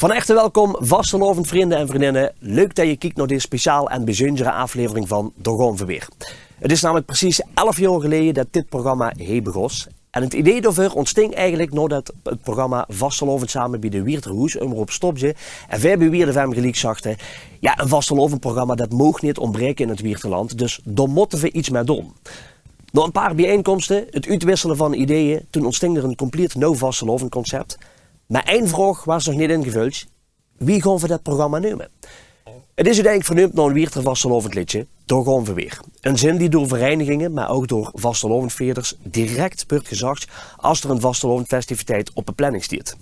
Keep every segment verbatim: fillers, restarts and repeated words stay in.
Van herte welkom, vastelaovendvrinde en vriendinne. Leuk det geer kiek nao dees speciaal en bezunjere aaflevering van Dao gaon v'r weer. 't Is namelik precies elf jaor geleje det dit programma hie begós. En 't idee daoveur óntsting eigelik naodet 't programma Vastelaovend same bie de Wieërter Hoesomroep stopde en veer bie Wierd F M geliek zagte: jao, ein vastelaovendprogramma, det maog neet óntbraeke in 't Wieërterland, dus dao mótte veer get mei doon. Nao ein paar biejeinkomste, 't oetwissele van ideeë, toen óntsting d'r ein compleet nuuj vastelaovendconcept. Mer ein vraog waas nog neet ingevöld: wie gaon veer det programma neume? 't Is oeteindelik verneump nao ein Wieërter vastelaovendleedje, Dao gaon v'r weer. Ein zin die door vereiniginge, mer ouch door vastelaovendvierders direk wuuert gezag es d'r ein vastelaovendfestiviteit op de planning steit.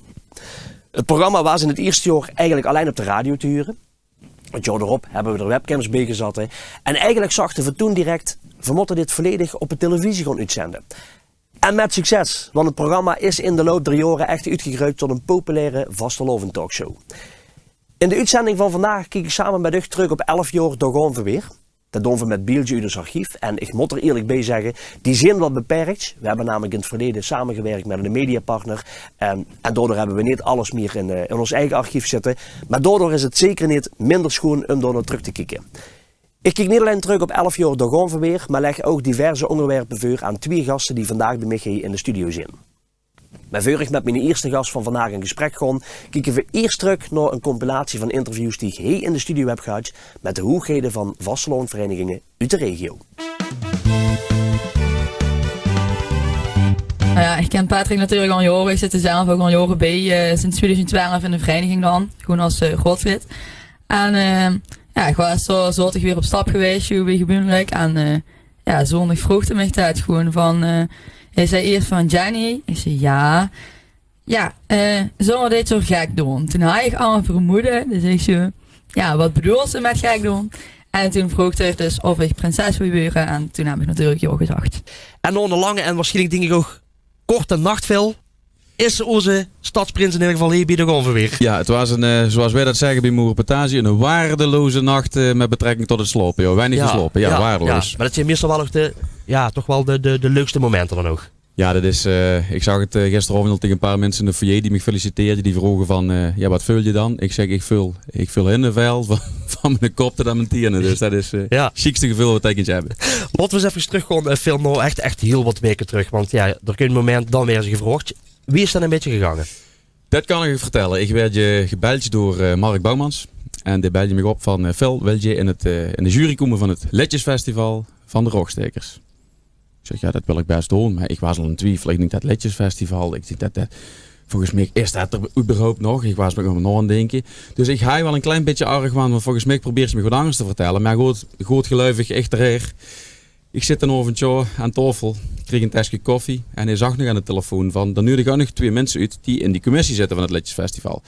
't Programma waas in 't ierste jaor eigelik allein op de radio te hure. 't Jaor daorop höbbe veer d'r webcams bie gezatte. En eigelik zagte veer toen direk: veer mótte dit volledig op de televisie gaon oetzende. En mit succes, want 't programma is in de loup der jaore ech oetgegreujd tot ein populaire vastelaovendtalkshow. In de oetzending van vandaag kiek ich same mit uch trök op elf jaor Dao gaon v'r weer. Det doon veer mit beeldje oet ós archief. En ich mót d'r ierlik bie zègke, die zeen waal beperk. Veer höbbe namelik in 't verleje samegewirk mit eine mediapartner. En, en daodoor höbbe veer neet alles mieër in, eh, in ós eige archief zitte. Mer daodoor is 't zeker neet minder sjoon óm dao nao trök te kieke. Ich kiek neet allein trök op elf jaor Dao gaon v'r weer, mer lègk ouch diverse óngerwerpe veur aan twieë gaste die vandaag bie mich hie in de studio zeen. Mer veur ich mit miene ierste gas van vandaag in gesprek gaon, kieke veer ierst trök nao ein compilatie van interviews die ich hie in de studio höb gehad mit de hoeëgheden van vastelaovendvereniginge oet de regio. Nou ja, ich ken Patrick natuurlik al jaore. Ich zit d'r zelf ouch al jaore bie, eh, sinds twieëdoezend twelf in de vereniging dan. Gewoon es, eh, raodslid. En, eh, ja, ich waas zo, zo zaot ich weer op stap gewaes, zo bie Gebuunlik. En, eh, ja, zóndig vroog hae mich det gewoon van, eh, hae zag ierst van: "Jenny?" Ich zag: "Ja." "Ja, eh, zólle veer dit zo gek doon?" Toen haw ich al ein vermoede, dus ich zo: "Ja, waat bedoels se mit gek doon?" En toen vroog hae dus of ich prinses wól waere en toen höb ich natuurlik jao gezag. En nao ein lange en waarsjienlik, dink ich ouch, korte nach, Phil, is ózze stadsprins in eder geval hie bie Dao gaon v'r weer. Ja, het was een, eh, zoals wij dat zeggen bij Moerenplantage, een waardeloze nacht, eh, met betrekking tot het slapen. Joh. Weinig geslapen, ja, waardeloos. Mer det zeen meistal waal ouch de, ja, toch waal de, de, de leukste momente dan ouch. Ja, dat is, eh, ik zag het, eh, gisteravond al tegen een paar mensen in de foyer die mich feliciteerden. Die vroegen van, eh, ja, wat veul je dan? Ik zeg, ik veul, ik veul hinnevel van, van miene kop tot aan miene tiene. Dus dat is, eh, het sjiekste geveul wat ik kins hebbe. Laote v'r ins effe trökgaon, eh, Phil, nao ech, ech hieël waat waeke trök. Want ja, d'r kump ein moment, dan waere ze gevraog. Wie is det ein bietje gegange? Dat kan ik uch vertelle. Ik waerd, eh, gebeld door, eh, Mark Boumans. En dae beldje mich op van, eh: "Phil, wilt ge in het, eh, in de jury kómme van het Leedjesfestival van de Rogstaekers?" Ik zeg: "Ja, dat wil ik best doon." Mer ik waas al in twiefel. Ik dink: "Dat Leedjesfestival, ik dink dat, dat, volges mich is dat d'r überhaupt nog." Ik waas nog aan 't naodinke. Dus ik haaj waal ein klein bietje argwaan, want volges mich probeert ze mich waat angers te vertelle. Mer good, goodgeluivig, ech terech. Ik zit ein aovendje aan taofel, krieg ein tesje koffie en hae zag nog aan de telefoon van: "Dao nuuedig ouch nog twieë minse oet die in die commissie zitte van het Leedjesfestival."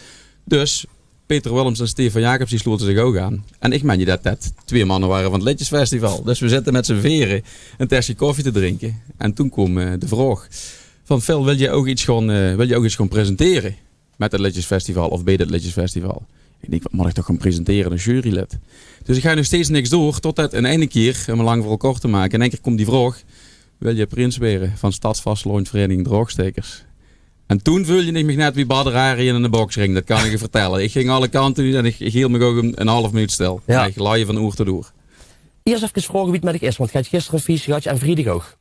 Dus Peter Willems en Stefan Jacobs, die slote zich ouch aan. En ik mein dat dat twieë manne waore van het Leedjesfestival. Dus we zitte met z'n veere ein tesje koffie te drinke. En toen koom, eh, de vraog van: "Phil, wilt ge ouch iets gaon, eh, wilt ge ouch iets gaon presentere met het Leedjesfestival of bie het Leedjesfestival?" Ik dink: "Wat mót ik toch gaon presentere, ein jurylid?" Dus ik haaj nog steeds niks door, totdat in eine kier, óm 't lang verhaol kort te make, in eine kier kump die vraog: "Wilt ge prins waere van Stadsvastelaovendvereiniging De Rogstaekers?" En toen veulde ik mich net wie Badr Hari in eine boksring, dat kan ik uch vertelle. Ik ging alle kante oet en ik, ik hieël mich ouch ein, ein haaf minuut stil. Ja. Ik laje van oer tot oer. Ierst effe vraoge wie 't mit dich is, want ge het gister ein fieëst gehad en vriedig ouch.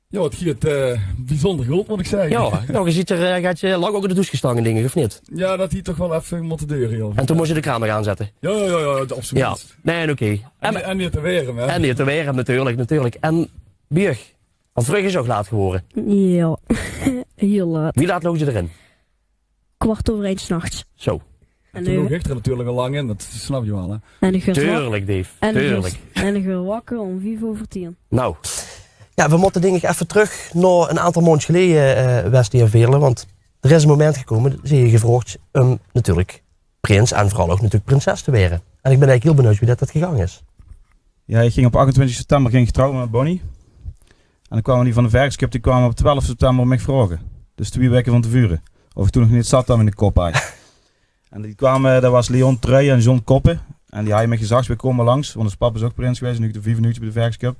Ja, het geit, eh, bijzonder good, mót ik zègke. Ja, nou, ge ziet d'r, eh, ge het, eh, lang ouch in de douche gestange, dink ik, of neet? Ja, dat haw toch waal effe mótte dore, ja. En toen mós ge de kraan nog aanzette? Ja, ja, ja, ja, absoluut. Ja, nee, oké. En, en neet te werm, hè? En neet te werm, natuurlik, natuurlik. En bie uch, want vrug is ouch laat gewore. Ja, hieël laat. Wie laat loog ge d'rin? Kwart euver ein 's nachs. Zo. En toen loog ich d'r natuurlik al lang in, dat snap je waal, hè? En ich waas wa-, Tuurlik, Dave. En ich waas, en ich waas wakker óm vief euver tieën. Nou. Ja, we mótte dink ich effe trök nao ein aantal maondjes geleje, eh, Westie en Veerle, want d'r is ein moment gekómme, ze höbbe gevraog óm natuurlik prins en veural ouch natuurlik prinses te waere. En ik bin eigelik hieël benuujd wie dat, dat gegange is. Ja, ik ging op achtentwintig september ging ik trouwe met Bonnie. En dan kwame die van de Verkescup, die kwame op twelf september mich vraoge. Dus twieë waeke van te vure. Of ik toen nog neet zat aan miene kop haaj. En die kwame, dat waas Leon Truijen en John Koppen. En die haje mich gezag: "We kómme langs, want ós pap is ouch prins gewaes en noe de vief minuutjes bie de Verkescup.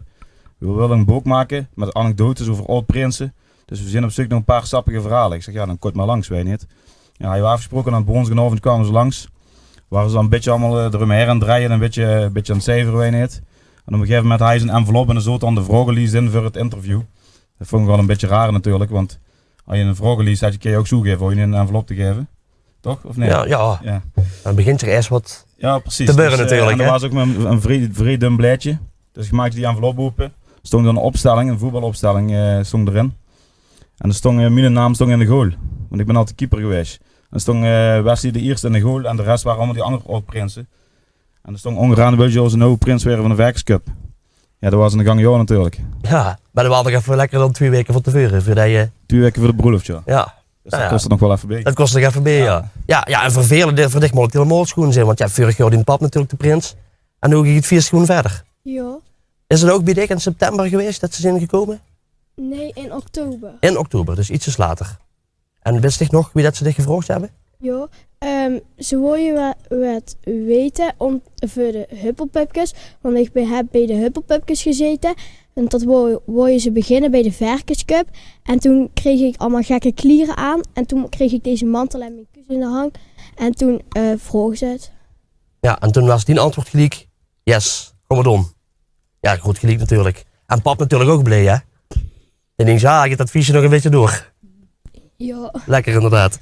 We wille ein book make met anekdotes euver aod-prinse. Dus we zeen op zeuk nao ein paar sappige verhaole." Ik zeg: "Ja, dan kómp mer langs, wei neet." Ja, hae waor aafgesproke en op woonsdigaovend kwame ze langs. Wore ze dan e bietje allemaol eh, d'rumhaer aan 't drejje en e bietje, e bietje aan 't zeivere, weit neet. En op e gegaeve moment haw hae zoe'n envelop en dao zoot dan de vraogelies in veur 't interview. Det vónj ich waal e bietje raar natuurlik, want es se 'n vraogelies hes, kins se ouch zoe gaeve, hoofs se neet 'n envelop te gaeve. Toch? Of neet? Ja, ja. Ja. Dan begint er eerst wat Ja, precies. te beuren natuurlijk, En hè? Er waas ouch mer 'n, 'n vrie, vrie dun blaedje. Dus ich maakde die envelop ope. Stóng dan 'n opstelling, 'n voetbalopstelling, eh, stóng d'rin. En d'r stóng, eh, miene naam stóng in de goal. Want ich bin altied keeper gewaes. En d'r stóng eh, Wesley de ierste in de goal en de res wore allemaol die anger aod-prinse. En d'r stóng óngeraan: "Wils se ós noe prins waere van de Verkescup?" Ja, det waas in de gank jaor natuurlik. Ja, maar det waas toch effe lekker dan twieë waeke van teveure, veur det se... Twieë waeke veur de broelof, ja. Ja, Dus det kós d'r nog waal effe bie. Det kós d'r nog effe bie, ja. Ja, ja, en veur vele, veur dich mót 't hielemaol sjoen zeen, want ja, vörig jaor dien pap natuurlik de prins. En noe góng 't fieës gewoen wiejer. Ja. Is 't ouch bie dich in september gewaes det ze zeen gekómme? Nee, in oktober. In oktober, dus ietsjes later. En wits dich nog wie det ze dich gevraogd höbbe? Ja. Ehm, ze wólle wa-, wat weite om, veur de Huppelpupkes, want ich be-, höb bie de Huppelpupkes gezaete. En det wólle, wólle ze beginne bie de Verkescup. En toen kreeg ich allemaol gekke kliere aan. En toen kreeg ich deze mantel en mien kuus in de hang. En toen eh vroge ze 't. Ja, en toen waas dien antwoord geliek: "Yes, kómme v'r doon." Ja, groet geliek natuurlik. En pap natuurlik ouch blie, hè? En dink: "Ja, ich gaon det fieëske nog e bietje door." Ja. Lekker inderdaad.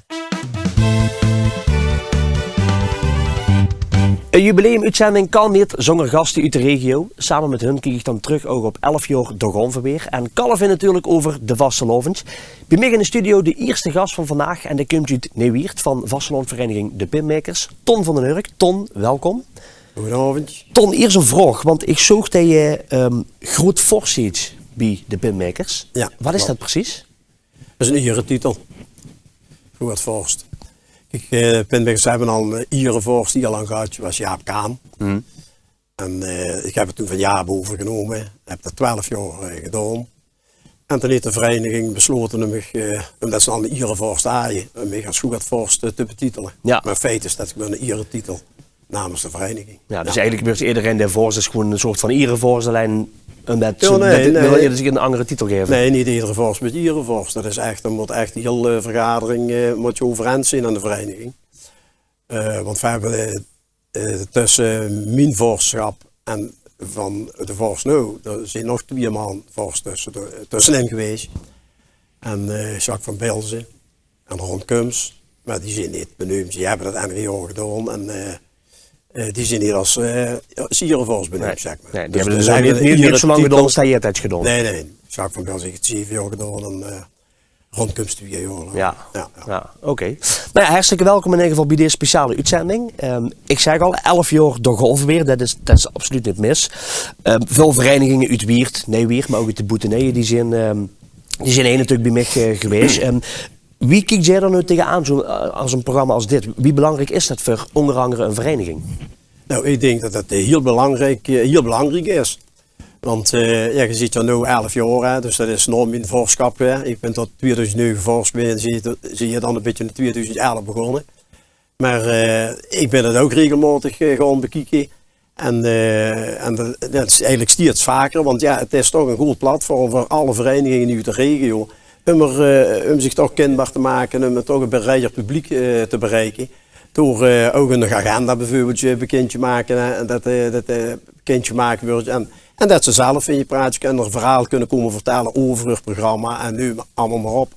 Ein jubileumuitzending kan neet zónger gaste oet de regio. Same mit hun kiek ich dan trök ouch op elf jaor Dao gaon v'r weer. En kalle v'r natuurlik euver de vastelaovend. Bie mich in de studio de ierste gas van vandaag. En dae kump oet Neewieërt van vastelaovesvereiniging De Pinmakers, Ton van den Hurk. Ton, welkom. Goojenaovend. Ton, iers ein vraog, want ich zoog det se ehm groeët vors zeets bie De Pinmakers. Ja, wat is det precies? Det is ein ieretitel. Goojeëd vors. Kiek, eh, de Pinmakers höbbe al ein ierevors hieël lang gehad. Det waas Jaap Kaan. En eh, ich höb 't toen van Jaap euvergenómme. Höb det twelf jaor eh, gedaon. En toen haet de vereiniging beslote um mich, eh, umdet ze al ein ierevors hawwe, um mich es goojeëd vors te, te betitele. Ja. Maar in feite is det gewoon ein ieretitel namens de vereiniging. Ja, dus eigelik wuuert ederein dae vors is gewoon ein soort van ierevors, allein umdet ze... Ja, nee, det, nee. Wille ze dich ein angere titel gaeve? Nee, neet edere vors mót ierevors. Det is ech, dan mót ech de hieël eh, vergadering eh, mót se euverins zeen aan de vereiniging. Eh, want v'r höbbe eh, eh, tösse mien vorsjap en van de vors noe, d'r zeen nog twieë man vors tösse, tössenin gewaes. En eh, Jacques van Bilzen en Ron Kums. Maar die zeen neet beneump. Die höbbe det eder jaor gedaon. En eh, eh, die zeen hie es, eh, es ierevors beneump, Nee, zeg maar. nee, die Dus höbbe det dus is eigelik eigelik neet, ein neet zo lang ieretitel. Gedaon es det doe 't hes gedaon. Nee, nee. Jacques van Bilzen haet zeve jaor gedaon en eh, Ron Kums twieë jaor. Ja. Ja, Ja, oké. Nou ja, hartstikke welkom in eder geval bie deze speciale oetzending. Ehm, ich zag al, elf jaor Dao gaon v'r weer, det is, det is absoluut neet mis. Ehm, väöl vereiniginge oet Wieërt, Neewieërt, maar ouch oet de boeteneie, die zeen, ehm, die zeen hie natuurlik bie mich eh, gewaes. Ehm, wie kieks doe dan noe taengenaan, zoe eh, es ein programma es dit? Wie belangriek is det veur ónger angere ein vereiniging? Nou, ich dink det det eh, hieël belangriek, eh, hieël belangriek is. Want eh, ja, ge zeet hie noe elf jaor, hè, dus det is nao mien vorsjap, hè. Ich bin tot twieëdoezend nege vors gewaes en zie, zie hie dan e bietje in twieëdoezend elf begós. Maar eh, ich bin 't ouch regelmaotig eh, gaon bekieke. En eh, en det, det is eigelik steeds vaker, want ja, 't is toch ein good platform veur alle vereiniginge oet de regio. Um er, eh, um zich toch kinbaar te make, um 't toch e brejer publiek eh, te bereike. Door eh, ouch ein agenda bieveurbeeld eh, bekind te make, hè, en det eh, det eh, bekind gemaak wuuert. En, en det ze zelf in 't praotsje kinne, ein verhaol kinne kómme vertèlle euver hun programma en neum allemaol maar op.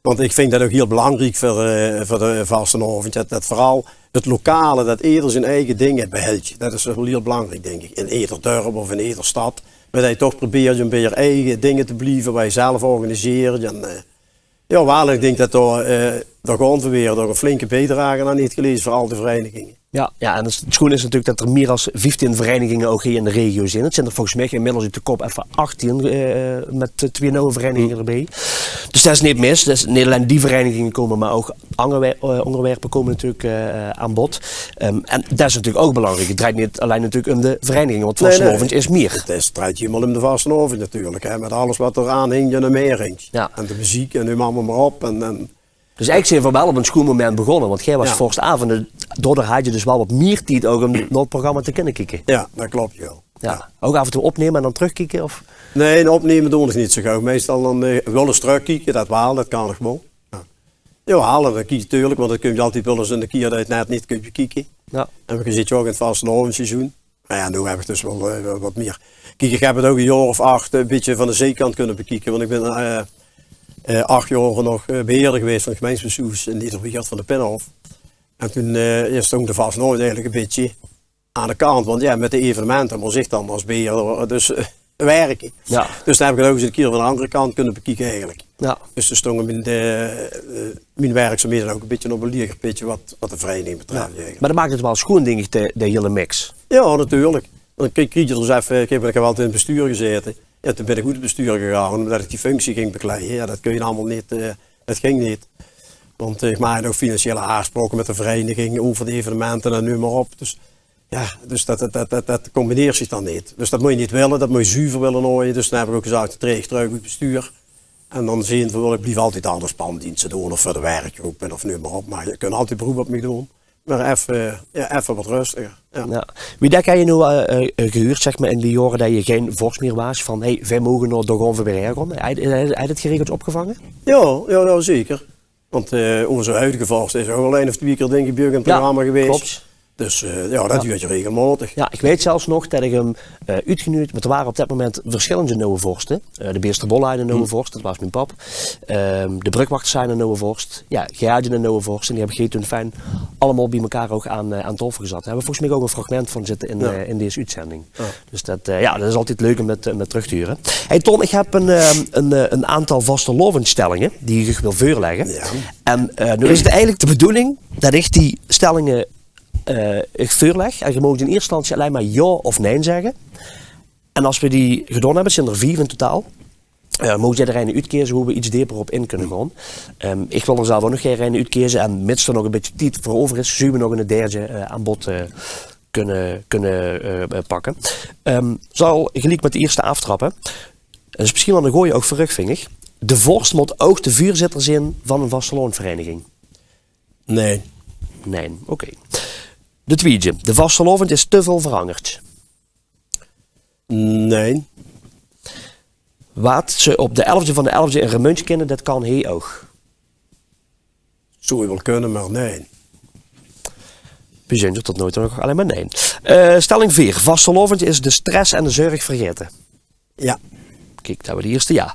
Want ich vinj det ouch hieël belangriek veur eh, veur de vastelaovend. Det, det veural 't lokale, det eder zien eige dinger beheldj. Det is waal hieël belangriek, dink ich. In eder dörp of in eder stad. Maar det se toch probeers um bie je eige dinger te blieve, waat se zelf organiseers. En eh, ja, waal, ich dink det dao eh, Dao gaon v'r weer nog ein flinke biedrage aan haet gelaeverd veur al die vereiniginge. Ja, ja, en 't sjoen is natuurlik det er mier es vieftieën vereiniginge ouch hie in de regio zeen. 't Zeen er volges mich inmiddels oet de kop effe achtieën eh, mit eh, twieë nuuj vereiniginge d'rbie. Dus det is neet mis. Det is neet allein die vereiniginge kómme, maar ouch anger wer- eh, óngerwerpe kómme natuurlik eh, aan bod. Ehm, en det is natuurlik ouch belangriek. 't Drejt neet allein natuurlik um de vereiniginge, want vastelaovend is mier. 't Is, 't drejt hieëlemaol um de vastelaovend natuurlik, hè, mit alles waat er aan hingj en umhaer hingj. Ja. En de meziek en neum allemaol maar op. En, en Dus eigelik zeen v'r waal op ein sjoen moment begós, want geer waas vorsaovend, daodoor haaj geer dus waal wat mier tied ouch um nao 't programma te kinne kieke. Ja, det klop, ja. Ja. Ouch aaf en toe opnumme en dan trökkieke, of? Nee, opnumme doon ich neet zo gaw. Meistal dan eh, waal ins trökkieke, det waal, det kan ich waal. Ja. Jao, hale, dan kiek natuurlik, want dan kums altied waal ins 'ne kier det se 't net neet kums bekieke. Jao. En veer zitte ouch in 't vastelaovendsseizoen. Mer jao, noe höb ich dus waal, eh, waal get mieër. Kiek, ich höb 't ouch e jaor of ach e bietje van de ziekant kinne bekieke, want ich bön, eh, eh, ach jaor nog, eh, beheerder gewaes van 't gemeinschappeshoes in Nederweert van de Pinhof. En toen, eh, jao, stóng de vastelaovend eigelik e bietje aan de kant, want jao, mit de evenemente mós ich dan es beheerder, eh, dus, eh, wirke. Jao. Dus dan höb ich 't ouch ins 'ne kier van de anger kant kinne bekieke eigelik. Jao. Dus dao stóng mien, eh, mien werkzaamhede ouch e bietje op e lieger pitje wat, wat de vereiniging betröf eigelik. Mer det maak 't waal sjoean, dink ich, de, de hiele mix. Jao, natuurlik. Want kiek, kiek, ich höb dus effe, ich höb waal in 't bestuur gezaete. Jao, toen bön ich oet 't bestuur gegange, ómdet ich die functie ging bekleie. Jao, det kós se allemaol neet, eh, det ging neet. Want, eh, ich maakde ouch financiële aafspraoke mit de vereiniging euver de evenemente en neum mer op. Dus jao, dus det, det, det, det, det combineert zich dan neet. Dus det mós se neet wille, det mós se zuver wille haoje. Dus dan höb ich ouch gezag, dan traej ich trök oet 't bestuur. En dan zeen veer waal, ich blief altied anger spandienste doon of veur de werkgroep of neum mer op. Mer ich kós altied beroep op mich doon. Mer effe, jao, effe wat rustiger. Jao. Jao. Wie dèk höbs se noe, eh, eh, gehuurd, zeg mer, in die jaore det se gein vors mieër waas, van: "Hey, veer moge noe, dao gaon veer weer haer gaon"? Höbs se, höbs se det geregeld opgevange? Jao, jao, jao, zeker. Want, eh, ózze huidige vors is ouch al ein of twieë kier, dink ich, bie uch in 't programma gewaes. Klop. Dus, eh, jao, det huurt regelmaotig. Jao, ich weit zelfs nog det ich 'm, eh, oetgenuujd, want d'r wore op det moment versjillende nuje vorste. Eh, de Beersterbolle hawwe 'ne nuje vors, det waas mien pap. Ehm, de Brugwachters hawwe 'ne nuje vors. Jao, geer hawwe 'ne nuje vors. En die höb ich toen fijn allemaol bie mekaar ouch aan, eh, aan taofel gezatte. Dao höbbe veer volges mich ouch e fragment van zitte in, eh, in dees oetzending. Jao. Dus det, eh, jao, det is altied leuk óm det, eh, óm det trök te hure. Hey Ton, ich höb ein, eh, ein, eh, ein aantal vastelaovesstellinge die ich uch wil veurlègke. Jao. En, eh, noe is 't eigelik de bedoeling det ich die stellinge, eh, uch veurlègk. En geer moogt in ierste instantie allein mer jao of nae zègke. En es veer die gedaon höbbe, 't zeen d'r vief in totaal, eh, moogt ederein oetkeze wie veer get deper op in kinne gaon. Ehm, ich wil d'r zelf ouch nog gein eine oetkeze. En mits d'r nog e bietje tied veur euver is, zölle veer nog ein derdje, eh, aan bod, eh, kinne, kinne, eh, eh, pakke. Ehm, zal geliek mit de ierste aaftrappe. Det is mesjien waal ein gooj ouch veur uch, vinj ich. De vors mót ouch de veurzitter zeen van ein vastelaovesvereiniging. Nae. Nae, oké. De twiede. De vastelaovend is te väöl verangerd. Nae. Waat ze op de elfde van de elfde in Remunj kinne, det kan hie ouch. Zów waal kinne, mer nae. Veer zeen d'r tot noe toe nog allein mer nae. Eh, stelling veer. Vastelaovend is de stress en de zörg vergaete. Jao. Kiek, det waas de ierste, jao.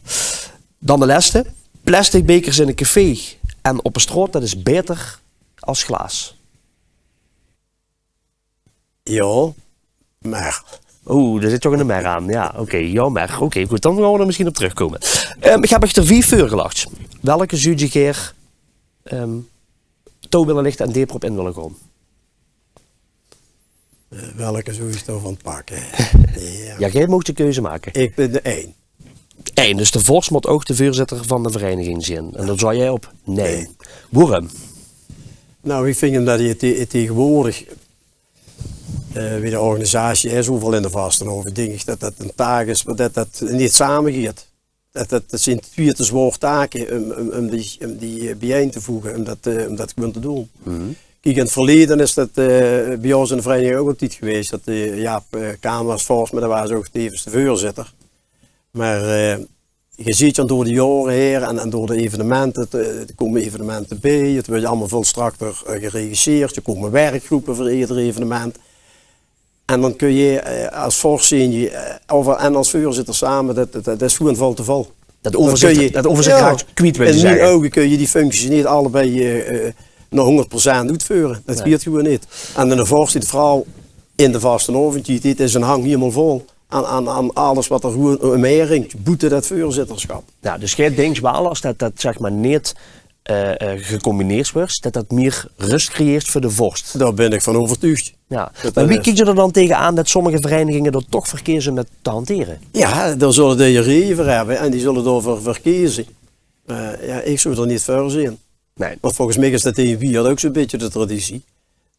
Dan de lèste. Plastic bekers in ein café en op de straot, det is baeter es glaas. Jao, mer. Oeh, dao zit toch ein mer aan. Jao, oké, jao, mer. Oké, good, dan gaon veer d'r mesjien op trökkómme. Ehm, ich höb uch d'r vief veurgelag. Welke zów geer, ehm, toe wille lichte en deper op in wille gaon? Eh, welke zów ich dao van pakke? Jao. Jao, geer moogt de keuze make. Ich bön de ein. Ein, dus de vors mót ouch de veurzitter van de vereiniging zeen. En dao zag geer op nae. Nae. Waorum? Noe, ich vinj det 't te-, tegenwoordig, eh, wie de organisatie is, zoeväöl in de vastelaovend, dink ich det det ein taak is, det det neet samegeit. Det, det, det zeen twieë te zwaor take óm, óm, óm die, óm die, eh, biejein te voege, óm det, eh, óm det gewoon te doon. Kiek, in 't verleje is det, eh, bie ós in de vereiniging ouch altied gewaes, det, eh, Jaap, eh, Kaam waas vors, mer dae waas ouch tevens de veurzitter. Mer, eh, geer zeet dan door de jaore haer en, en door de evenemente, 't, eh, d'r kómme evenemente bie, 't wuuert allemaol väöl strakker, eh, geregisseerd, d'r kómme werkgroepe veur eder evenement. En dan kóns se, eh, es vors zeen, eh, of, en es veurzitter same, det, det, det is gewoon väöl te väöl. Det euverzich, det euverzich raaks kwiet, wil ich zègke. In mien ouge kóns se die functies neet allebei, eh, eh, nao hóngerd procent oetveure. Det geit gewoon neet. En de vors, die veural in de vastelaovend, die, die is en hang hielemaol vol aan, aan, aan alles wat d'r gewoon ómhaer hingk, boete det veurzitterschap. Jao, dus geer dinkt waal, es det, det zeg maar neet eh, eh, gecombineerd wuuert, det det mieër rust creëert veur de vors. Dao bön ich van euvertuug. Jao. Mer wie kiek geer d'r dan tegenaan det sommige vereiniginge d'r toch veur keze óm det te hantere? Jao, dao zulle die reje veur höbbe en die zulle dao veur, veur keze. Eh, jao, ich zou d'r neet veur zeen. Nae. Want volges mich is det in Wieërt ouch zoe'n bietje de traditie.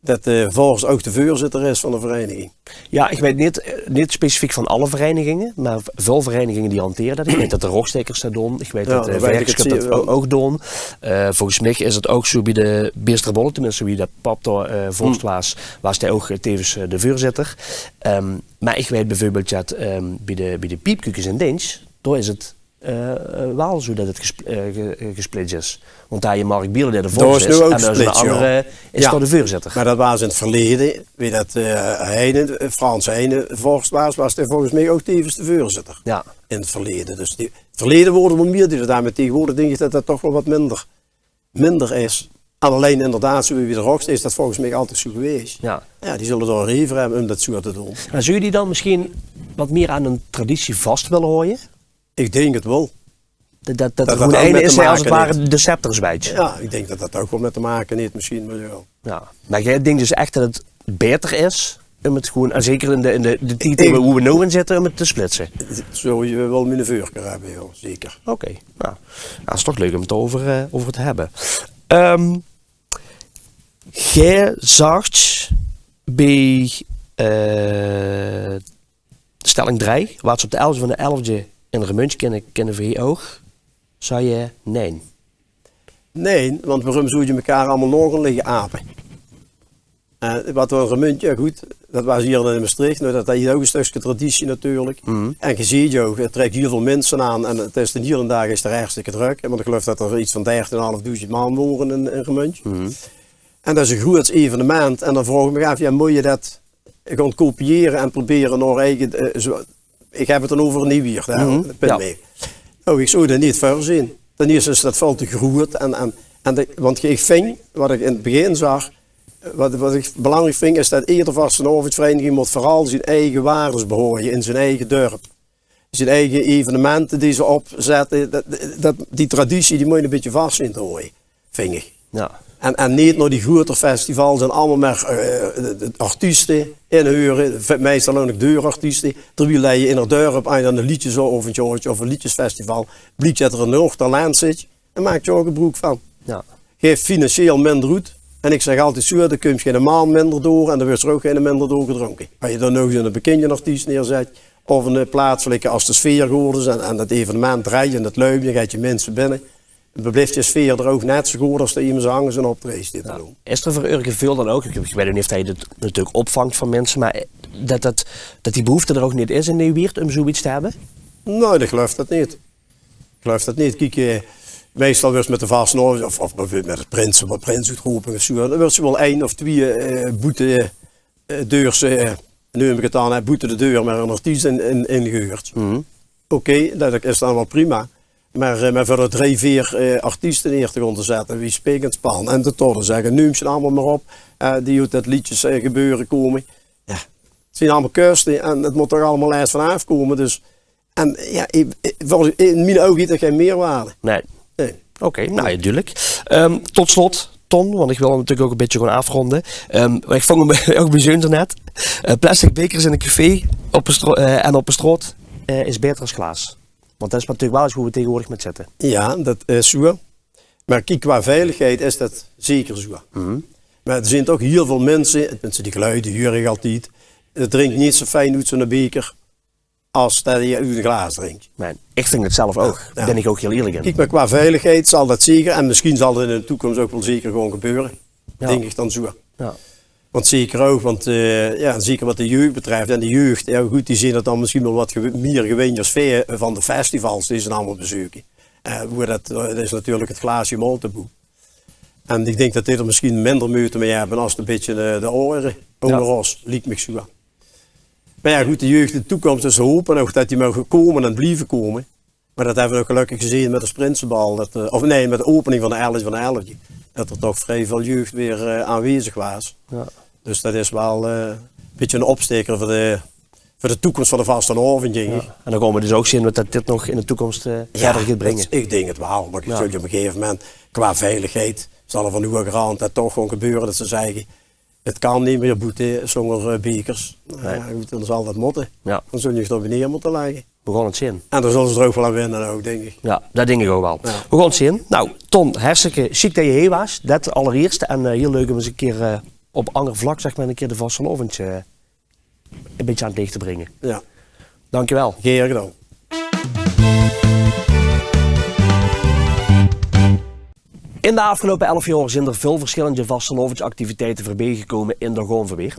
Det de vors ouch de veurzitter is van de vereiniging. Jao, ich weit neet, eh, neet specifiek van alle vereiniginge, mer väöl vereiniginge die hantere det. Ich weit det de Rogstaekers det doon. Ich weit det, eh, Verkskut det ouch, ouch doon. Eh, volges mich is 't ouch zoe bie de Beersterbolle, tenminste wie det pap dao, eh, vors waas, waas dae ouch, eh, tevens, eh, de veurzitter. Ehm, mer ich weit bieveurbeeld det, ehm, bie de, bie de Piepkukes in Dins, dao is 't eh, eh, waal zoe det 't gespl-, eh, ge-, eh, gesplits is. Want dao haet Mark Bielen, dae de vors is, en dao is 'ne angere, is dao de veurzitter. Mer det waas in 't verleje, wie det, eh, Heine, eh, Frans Heine vors waas, waas dae volges mich ouch tevens de veurzitter. Jao. In 't verleje. Dus die, 't verleje waore d'r waal mier die det daan, mer taegeswoordig dink ich det det toch waal get minder, minder is. En allein inderdaad, zoe wie de Rogste, is det volges mich altied zoe gewaes. Jao. Jao, die zulle dao 'n ree veur höbbe um det zoe te doon. Mer zouw geer die dan mesjien get mier aan 'n traditie vas wille haoje? Ich dink 't waal. Det, det, det 't gewoen eine is, es 't ware de scepter zjwieëtj. Jao, ich dink det det ouch waal mit te make haet, mesjien waal, jao. Jao. Mer geer dinktj dus ech det 't baeter is um 't gewoen, en zeker in de, in de, de tied wo v'r noow in zitte, um 't te splitse? Zouw ich waal mien veurkeur höbbe, jao, zeker. Oké, nou, det is toch leuk um 't euver, eh, euver te höbbe. Ehm, geer zagtj bie, eh, stelling drei, waat ze op de elfde van de elfde in Remunj kinne, kinne v'r hie ouch, zag geer: nein. Nein, want waorum zouw geer mekaar allemaol nog gaon ligke ape? Eh, waat v'r in Remunj, jao good, det waas hie in Mestreech, nou, det haet ouch e stökske traditie natuurlik. En geer zeet ouch, 't trèk hiel väöl minse aan en 't is d'n hielen daag is 't hartstikke drök. Want ich geluif det d'r get van dertig en 'n haaf doezend man wore in, in Remunj. En det is e groeats evenement. En dan vraog ich mich aaf, jao, mót geer det gaon kopiëre en probere nao eige, eh, zoe, ich höb 't dan euver Niewiert, hè, Punt Meel. Nou, ich zouw det neet veur zeen. Ten ierste is det väöl te groeat en, en, en de, want ich vinj, waat ich in 't begin zag, waat, waat ich belangriek vinj, is det eder vastelaovesvereiniging mót veural zien eige waardes behaoje in zien eige dörp. Zien eige evenemente die ze opzètte, det, det, die traditie, die mót geer e bietje vas zeen te haoje, vinj ich. Jao. En, en neet nao die groeter festivals en allemaol mer, eh, de, de artieste inhure, ve-, meistal ouch nog deur artieste. Terwiel det geer in 't dörp, es geer dan e leedjesaovendj haotj of e leedjesfestival, bliek det d'r nog talent zit, en maak dao ouch gebroek van. Jao. Gaef financieel minder oet. En ich zègk altied zoe, dan kumtj geine man minder door en dan wuuertj d'r ouch geine minder door gedrónke. Es geer dan nog zoe'n bekindje artiest neerzètj, of 'n, eh, plaatselike, es de sfeer good is en, en 't evenement drejtj en 't luimtj, dan gaatj geer minse binne. Dan bliftj de sfeer d'r ouch net zoe good es det emes angers 'n optraeje steit te doon. Is d'r veur eur geveul dan ouch, ich weit neet of geer det natuurlik opvangtj van minse, mer det, det, det die behoefte d'r ouch neet is in Niewiert um zoeiets te höbbe? Nae, ich geluif det neet. Ich geluif det neet. Kiek, eh, meistal wuuertj mit de vastelaovendj of, of bieveurbeeld mit de prinse, mit prinsoetroping of zoe, dan wuuertj waal ein of twieë, eh, boete, eh, deurse, eh, neum ich 't dan, hè, boete de deur mer 'n artiest in, in, ingehuuerdj. Oké, det is dan waal prima. Mer, eh, mer veur d'r drie, veer, eh, artieste neer te gaon te zètte, wie Spik en Span en de Todde, zègk, neumtj ze allemaol mer op, eh, die oet det leedjes, eh, gebeure kómme. Jao, 't zeen allemaol köste en 't mót toch allemaol erges vanaaf kómme. Dus, en jao, ich, ich, volges, in mien ouge haet det gein meerwaarde. Nae. Nae. Oké, nou jao, dudelik. Ehm, tot slot, Ton, want ich wil natuurlik ouch e bietje gaon aafrónde. Ehm, mer ich vónj 'm ouch bezunder net. Eh, plastic bekers in e café op de stro-, eh, en op de straot, eh, is baeter es glaas. Want det is natuurlik waal ins wo v'r taegeswoordig mit zitte. Jao, det is zoe. Mer kiek, qua veiligheid is det zeker zoe. Mer d'r zeen toch hiel väöl minse, tenminste die geluide huuer ich altied, det drinktj neet zoe fijn oet zoe'n beker es det geer oet e glaas drinktj. Nae, ich vinj 't zelf ouch. Jao. Bön ich ouch hiel ierlik in. Kiek, mer qua veiligheid zal det zeker, en mesjien zal det in de toekóms ouch waal zeker gaon gebeure. Jao. Dink ich dan zoe. Jao. Want zeker ouch, want, eh, jao, zeker waat de jeug betröf. En de jeug, jao good, die zeen det dan mesjien waal waat gew-, mier gewindj es veer van de festivals die ze allemaol bezeuke. Eh, wo det, eh, det is natuurlik 't glaasje maol taboe. En ich dink det die d'r mesjien minder meujte mei höbbe es e bietje de, de aojere ónger ós, liek mich zoe. Mer jao, good, de jeug, de toekóms, dus hope ouch det die moge kómme en blieve kómme. Mer det höbbe v'r ouch gelökkig gezeen mit 't prinsebal, det, eh, of nae, mit de opening van de elfde van de elfde, det d'r toch vrie väöl jeug weer, eh, aanwezig waas. Jao. Dus det is waal, eh, e bietje 'nen opstaeker veur de, veur de toekóms van de vastelaovendj, dink ich. Jao. En dan gaon v'r dus ouch zeen waat det dit nog in de toekóms, eh, wiejer geit bringe. Ich dink 't waal, mer ich zègk, op e gegaeve moment, qua veiligheid, zal d'r van hoegerhand det toch gewoon gebeure det ze zègke: 't Kan neet mier boete zónger, eh, bekers. Nae. Jao, good, dan zal det mótte. Jao. Dan zólle ze 't op en neer mótte lègke. V'r gaon 't zeen. En dan zólle ze d'r ouch waal aan wenne ouch, dink ich. Jao, det dink ich ouch waal. Jao. V'r gaon 't zeen. Nou, Ton, hartstikke sjiek det se hie waas. Det allerierste. En, eh, hiel leuk um ins 'ne kier, eh, op anger vlak, zègk mer, 'ne kier de vastelaovendj, eh, e bietje aan 't leech te bringe. Jao. Dankjewel. Gaer gedaon. In de aafgeloupe elf jaor zeen d'r väöl versjillende vastelaovesactiviteite veurbie gekómme in Dao gaon v'r weer.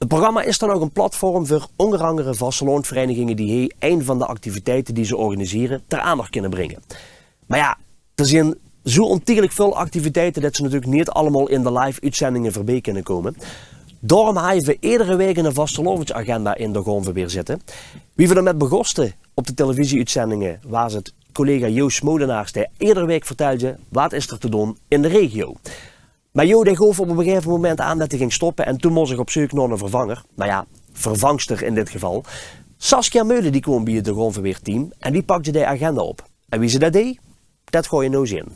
't Programma is dan ouch ein platform veur ónger angere vastelaovesvereiniginge die hie ein van de activiteite die ze organisere ter aandach kinne bringe. Mer jao, d'r zeen zoe óntiegelik väöl activiteite det ze natuurlik neet allemaol in de live-oetzendinge veurbie kinne kómme. Daorum hawwe v'r edere waek ein vastelaovesagenda in de Goonverbieër zitte. Wie v'r d'r mit begóste op de televisie-oetzendinge, waas 't collega Joost Molenaars, dae edere waek vertèlde: waat is d'r te doon in de regio? Mer Jo, dae goof op e gegaeve moment aan det 'r ging stoppe en toen mós ich op zeuk nao 'ne vervanger. Mer jao, vervangster in dit geval. Saskia Meulen, die kwoom bie 't De Goonverbieër-team en die pakde de agenda op. En wie ze det deej, det gaon geer noe zeen.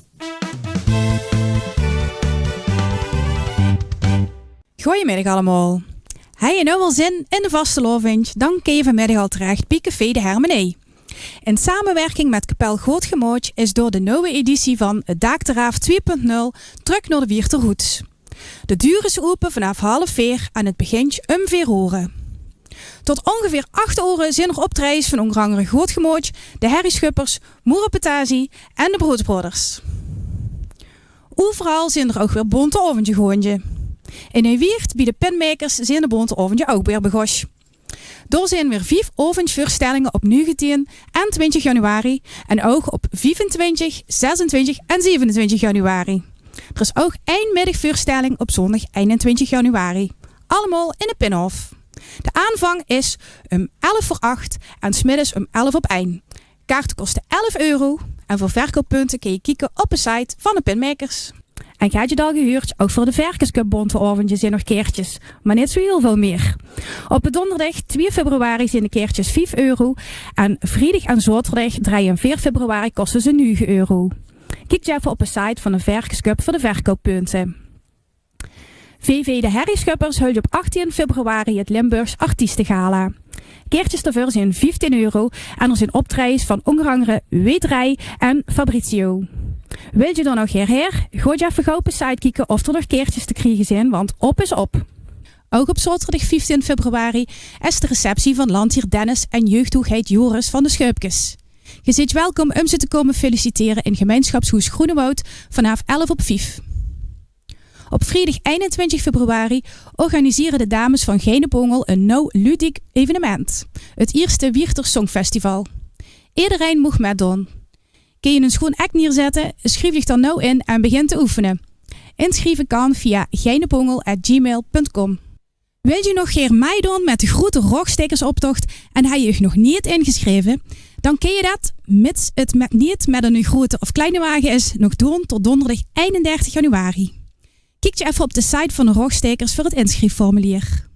Goojemiddig allemaol. Hej geer noe al zin in de vastelaovend? Dan kin geer vanmiddig al terech bie Café de Hermenie. In samewirking mit Kapel Good Gemood is door de nuje editie van 't Daak d'raaf twieë punt nul trök nao de Wieërter roots. De duur is ope vanaaf half veer en 't begintj um veer oere. Tot óngeveer ach oere zeen d'r optraejes van ónger angere Good Gemood, de Herrie Schuppers, Moere Petazie en de Broods Brothers. Euveral zeen d'r ouch weer bónte aovendje goonje. In Wieërt bie de Pinmakers zeen de bónte aovendje ouch weer begós. Dao zeen weer vief aovendjveurstellinge op nuugetieën en twintjig januari en ouch op viefentwintjig, zesentwintjig en zevenentwintjig januari. D'r is ouch ein middagveurstelling op zóndig einentwintjig januari. Allemaol in de Pinhof. De aanvang is um elf veur ach en 's middes um elf op ein. Kaarte koste elf euro en veur verkouppunte kin geer kieke op de site van de Pinmakers. En geer höbtj 't al gehuuerdj, ouch veur de Verkesköp bónte aovendje zeen nog kaertjes, mer neet zoe hiel väöl mier. Op de dónderdig twieë februari zeen de kaertjes vief euro en vriedig en zaoterdig drie en veer februari koste ze nuuge euro. Kiek effe op de site van de Verkesköp veur de verkouppunte. V V De Herrie Schuppers heultj op achtieën februari 't Limburgs Artiestegala. Kaertjes daoveur zeen vieftieën euro en d'r zeen optraejes van ónger angere W drie en Fabrizio. Wiltj geer dan ouch haer? Gaotj effe gaw op de site kieke of d'r nog kaertjes te kriege zeen, want op is op. Ouch op zaoterdig vieftieën februari is de receptie van landjeer Dennis en jeugdhoegheid Joris van de Schuipkes. Geer zeetj welkom um ze te kómme feliciteren in gemeinsjapshoes Groenewoud vanaaf elf op vief. Op vriedig einentwintjig februari organisere de dames van Geinebongel ein nuuj ludiek evenement: 't Ierste Wieërter Songfestival. Ederein moog mitdoon. Kins se ein sjoon act neerzètte? Sjrief dich dan noe in en begin te oefene. Insjrieve kan via geinebongel at gmail punt com. Wiltj geer nog gaer mitdoon mit de groete Rogstaekersoptocht en höbtj geer uch nog neet ingesjreve? Dan kins se det, mits 't mit, neet mit eine groete of kleine wage is, nog doon tot dónderdig einendertig januari. Kiek effe op de site van de Rogstaekers veur 't insjriefformulier.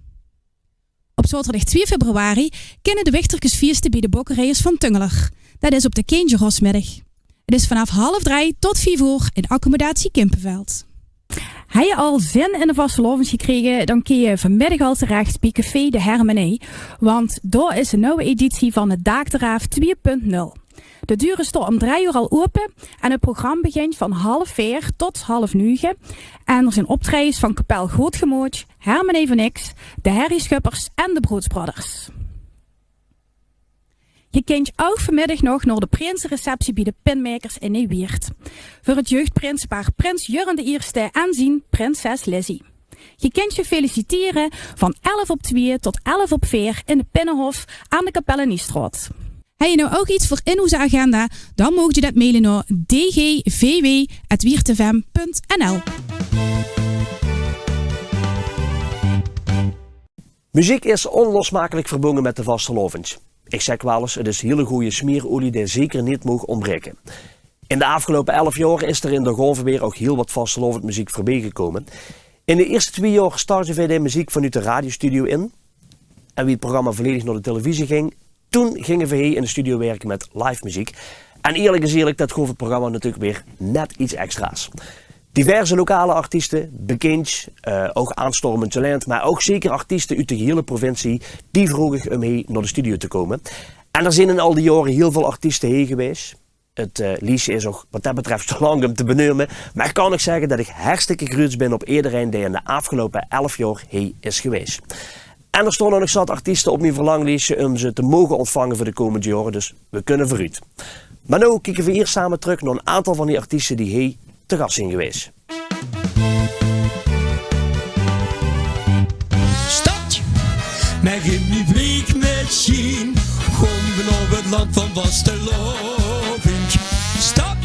Op zaoterdig twieë februari kinne de Wichterkesfieëste bie de Bokkerijers van Tungeler. Det is op de Kindjerosmiddig. 't Is vanaaf half drie tot vief oer in accommodatie Kimpenveld. Höbtj geer al zin in de vastelaovend gekrege, dan kins se vanmiddig al terech bie Café de Hermenie, want dao is de nuuje editie van 't Daak d'raaf twieë punt nul. De duur is dao um drie oer al ope en 't program begintj van half veer tot half nuuge. En d'r zeen optraejes van Kapel Good Gemood, Hermenie van Niks, de Herrie Schuppers en de Broods Brothers. Geer kintj ouch vanmiddig nog nao de prinsereceptie bie de Pinmakers in Wieërt. Veur 't jeugdprinsepaar prins Jurren de Ierste en zien prinses Lizzie. Geer kintj gefeliciteerd van elf op twieë tot elf op veer in de Pinnehof aan de Kapelleniestraot. Höbtj geer noe ouch get veur in oze agenda? Dan moogtj geer det maile nao d g v w at wieërtfm punt n l. Meziek is ónlosmakelik verbónge mit de vastelaovend. Ich zègk waal ins, 't is hiel gooj smierolie dae zeker neet maag óntbraeke. In de aafgeloupe elf jaor is d'r in de Goonverbieër ouch hiel waat vastelaovendmeziek veurbie gekómme. In de ieëste twieë jaor startje veer de meziek vanoet de radiostudio in. En wie 't programma volledig nao de televisie ging, toen ginge veer hie in de studio wirke mit live meziek. En ierlik is ierlik, det goof 't programma natuurlik weer net get extra's. Diverse lokale artieste, bekindj, eh, ouch aanstormend talent, mer ouch zeker artieste oet de hiele provincie, die vroge um hie nao de studio te kómme. En d'r zeen in al die jaore hiel väöl artieste hie gewaes. 't Eh, liesje is ouch waat det betröf te lang um te beneume, mer ich kan ouch zègke det ich hartstikke gruuets bin op ederein dae in de aafgeloupe elf jaor hie is gewaes. En d'r staon ouch nog zat artieste op mien verlangleesje um ze te moge óntvange veur de kómmende jaore, dus veer kinne veuroet. Mer noe kieke veer hie same trök nao ein aantal van die artieste die hie te gas zeen gewaes. Stad Mer in mien vleegmesjien, gaon v'r nao 't land van vastelaovend. Stap,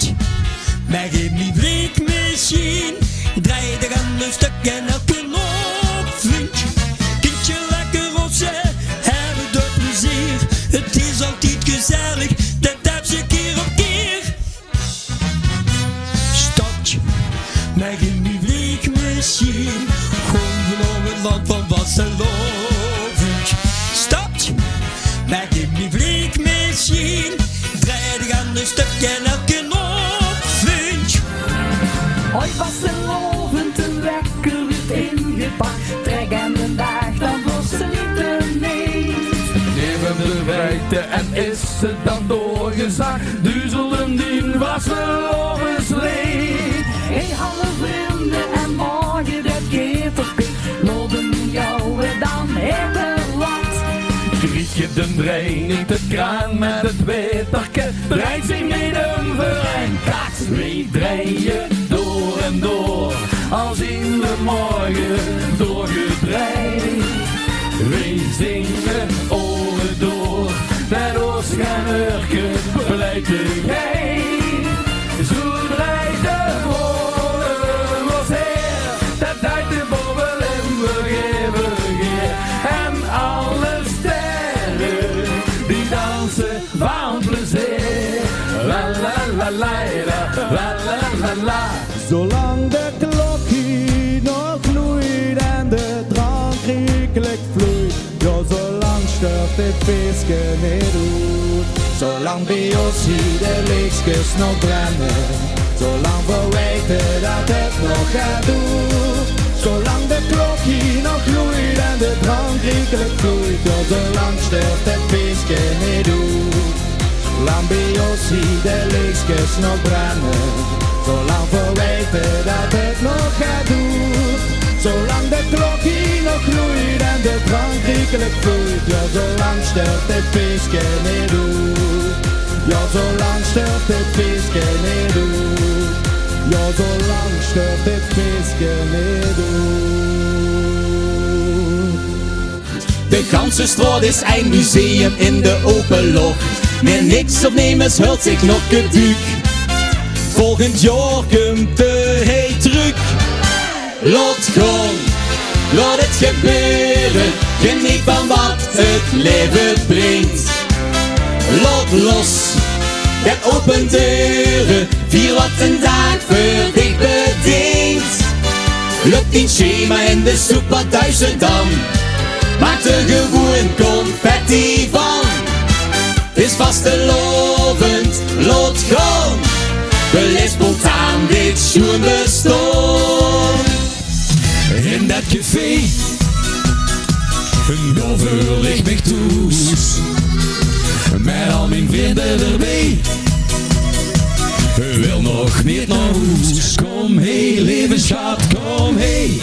mer in mien vleegmesjien, drejt dich aan e stök en elke aovend. Kintj lekker rosse, höb d'r plezeer. 't Is altied gezellig, det höbs se kier op kier. Stap, mer in mien vleegmesjien, gaon v'r nao 't land van vastelaovend. Stap, mer in mien vleegmesjien, drejt dich aan e stök en elke aovend. Hoi vastelaovend, de wekker wuuert ingepak. Trèk aan de daag, dan vlogs se neet te neet. Neve de weite en is 't dan doorgezag, duzelde dien vastelaovesleed. Hey, hallo vrunj, en morge det keterke, laot 'm noe gauw dan hitte wat. Grietje d'n Drej neemt 't kraan mit 't weterke, drejt zich mit 'm veur ein kat. Weej dreje door en door, al zien de morge doorgedrejd. Weej zinge oere door, det ós gein eurke pleite geit. Zoe drejt de bodem ós heer, det deit de bodem vergeve geer. En alle sterre die danse van plezeer. La la la la la, la la la la. Zolang de klok hie nog loeit en de drank riekelik vloeit, jao, zolang störf dit feeske neet oet. Zolang bie ós hie de leechskes nog brenne, zolang verweite det 't nog geit doer. Zolang de klok hie nog loeit en de drank riekelik vloeit, jao, zolang störf dit feeske neet oet. Zolang bie ós hie de leechskes nog brenne, zolang verweite det 't nog geit doer. Zolang de klok hie nog loeit en de drank riekelik vloeit, jao, zolang störf dit feeske neet oet. Jao, zolang störf dit feeske neet oet. Jao, zolang störf dit feeske neet oet. De ganse straot is ein museum in de ope loch. Mier niks of nemes heult zich nog keduuk. Volgend jaor kump de hei trök. Laot gaon, laot 't gebeure. Geneet van wat 't laeve bringk. Laot los, det opent deure. Vier wat d'n daag veur dich bedink. Löp dien schema in de soep, wat duis se dan? Maak d'r gewoen confetti van. 't Is vastelaovend, laot gaon. Beleef spontaan dit sjoen bestaon. In det café, dao veul ich mich thoes. Mit al mien vrunj d'rbie, wil nog neet nao hoes. Kom hei, leve sjat, kom hei.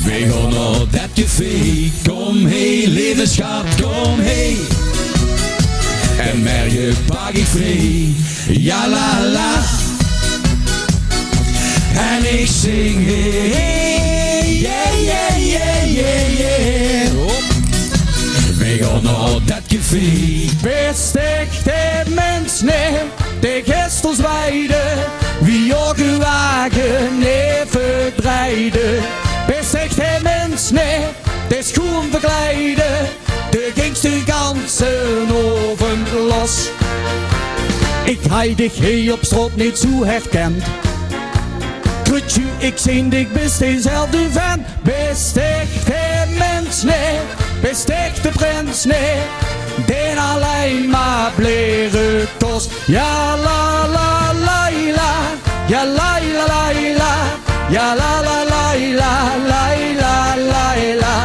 Veer gaon nao det café. Kom hei, leve sjat, kom hei. En merge pak ich vrie. Ja la la. En ich zing hei, yeah, yeah, yeah, yeah, yeah. Veer gaon nao det café. Bis dich de mins neet, dae gister zwaaide, wie jaoge wage neet verdraaide? Bis dich de mins neet, dae sjoen verklaaide, dae gings de ganse aovend los? Ich haj dich hei op straot neet zoe herkend. Krutje, ich zeen dich, bis dezelfde vent. Bis dich de mins neet, bis dich de prins neet, dae allein mer blere kos. Ja la la la la, ja la la la la, ja la la la la, la la la la.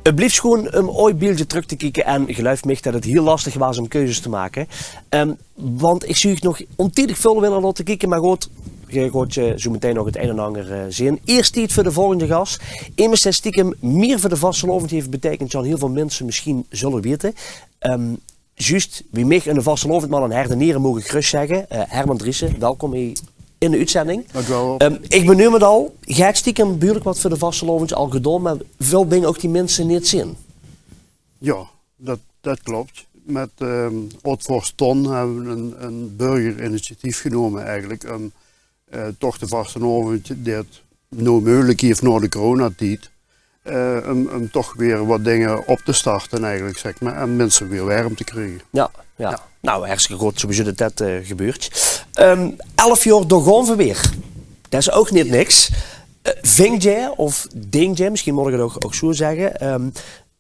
't Blief sjoen um ooit bieldje trök te kieke en geluif mich det 't hiel lastig waas um keuzes te make. Ehm, want ich zów nog ontiedig väöl wille laote kieke, mer good, geer gaot, eh, zoe metein nog 't ein en anger, eh, zeen. Iers tied veur de volgende gas. Emes dae stiekem mier veur de vastelaovend haet beteikend dan hiel väöl minse mesjien zulle weite. Ehm, zjus wie mich eine vastelaovendman en Herdenere, maag ich gerös zègke. Eh, Herman Driessen, welkom hie in de oetzending. Dank u wel, Rob. Ehm, ich benuum 't al, geer höb stiekem behuurlik wat veur de vastelaovend al gedaon, mer väöl binne ouch die minse neet zeen. Jao, det, det klop. Mit, ehm, oud-vors Ton höbbe v'r ein, ein burgerinitiatief genómme eigelik óm, eh, toch de vastelaovend, die 't noe meugelik haet nao de coronatied, eh, óm, óm toch weer wat dinger op te starte eigelik, zèk mer, en minse weer werm te kriege. Jao, jao. Jao. Nou, hartstikke good, sowieso det det, eh, gebeurt. Ehm, elf jaor, dao gaon v'r weer. Det is ouch neet niks. Eh, vingt jaor, of dink jaor, mesjien mót ich 't ouch, ouch zoe zègke, ehm,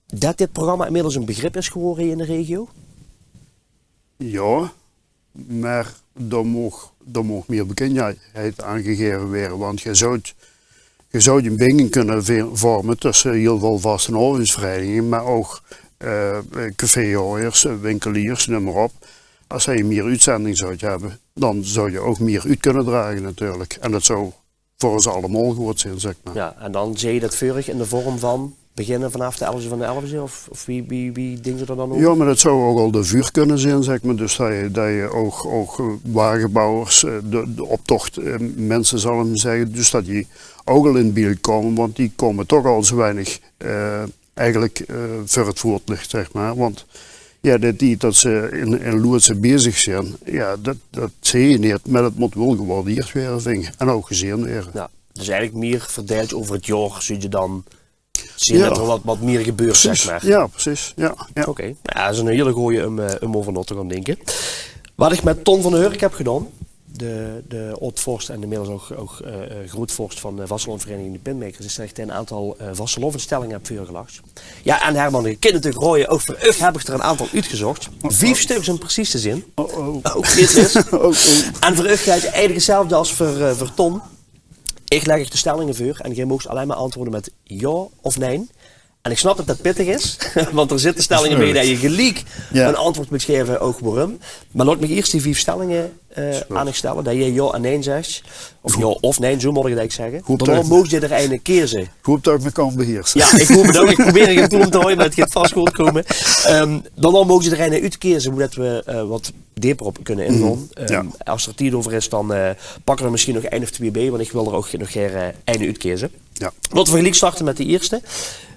det dit programma inmiddels ein begrip is gewore in de regio? Jao, mer dao moog, dao moog mier bekindjheid aangegaeve waere, want ge zouwt, ge zouwt ein binding kónne ve-, vorme tösse hieël väöl vastelaovesvereiniginge, mer ouch, eh, caféhouwers, eh, winkeliers, neum mer op. Es ge mier oetzendinge zouwt höbbe, dan zouw ge ouch mier oet kónne drage natuurlik. En det zouw veur ós allemaol good zeen, zèk mer. Jao, en dan zeen v'r det veur uch in de vorm van beginne vanaaf de elfde van de elfde, of, of wie, wie, wie dinke ze dao dan euver? Jao, mer det zouw ouch al de vuur kónne zeen, zèk mer. Dus det ge, det ge ouch, ouch, eh, wagebouwers, eh, de, de optoch, eh, minse, zal ich mer zègke, dus det die ouch al in beeld kómme, want die kómme toch al zoe weinig, eh, eigelik, eh, veur 't voetlicht, zèk mer. Want jao, det die, det ze in, in loodse bezig zeen, jao, det, det zeen ze neet, mer det mót waal gewaardeerd waere, vinj ich. En ouch gezeen waere. Jao, dus eigelik mier verdeild euver 't jaor, zouw ge dan zeen det d'r wat, wat mier gebeurt, zèk mer. Precies, jao, precies. Jao, jao. Oké, jao, det is ein hieël gooj óm, eh, óm euver nao te gaon dinke. Wat ich mit Ton van der Hurk höb gedaon, de, de oud-vors en inmiddels ouch, ouch, eh, eh, groeatvors van de vastelaovesvereiniging De Pintmakers, is det ich ein aantal, eh, vastelaovesstellinge höb veurgelag. Jao, en Herman, ge kint natuurlik raoje, ouch veur uch höb ich d'r ein aantal oetgezóch. Vief stöks óm precies te zeen. Oh, oh. Ouch neet mis. Oh, oh. En veur uch gelt eigelik 'tzelfde es veur, eh, veur Ton. Ich lèk uch de stellinge veur en geer moogt allein mer antwoorde mit jao of nae. En ich snap det det pittig is, want d'r zitte stellinge bie det ge geliek ein antwoord mót gaeve, ouch waorum. Mer laot mich iers die vief stellinge, eh, aan uch stelle, det ge jao en nae zèk. Of jao of nae, zoe mót ich 't eigelik zègke. Daonao moogt geer d'r eine keze. Hoop det ich mich kan beheerse. Jao, ich hoop 't ouch. Ich probeer 't good te haoje, mer 't geit vas good kómme. Ehm, daonao moogt geer d'r eine oetkeze, zoedet v'r, eh, wat deper op kónne ingaon. Ehm, es d'r tied euver is, dan, eh, pakke v'r d'r mesjien nog ein of twee bie, want ich wil d'r ouch nog gaer, eh, eine oetkeze. Jao. Laote v'r geliek starte mit de ierste.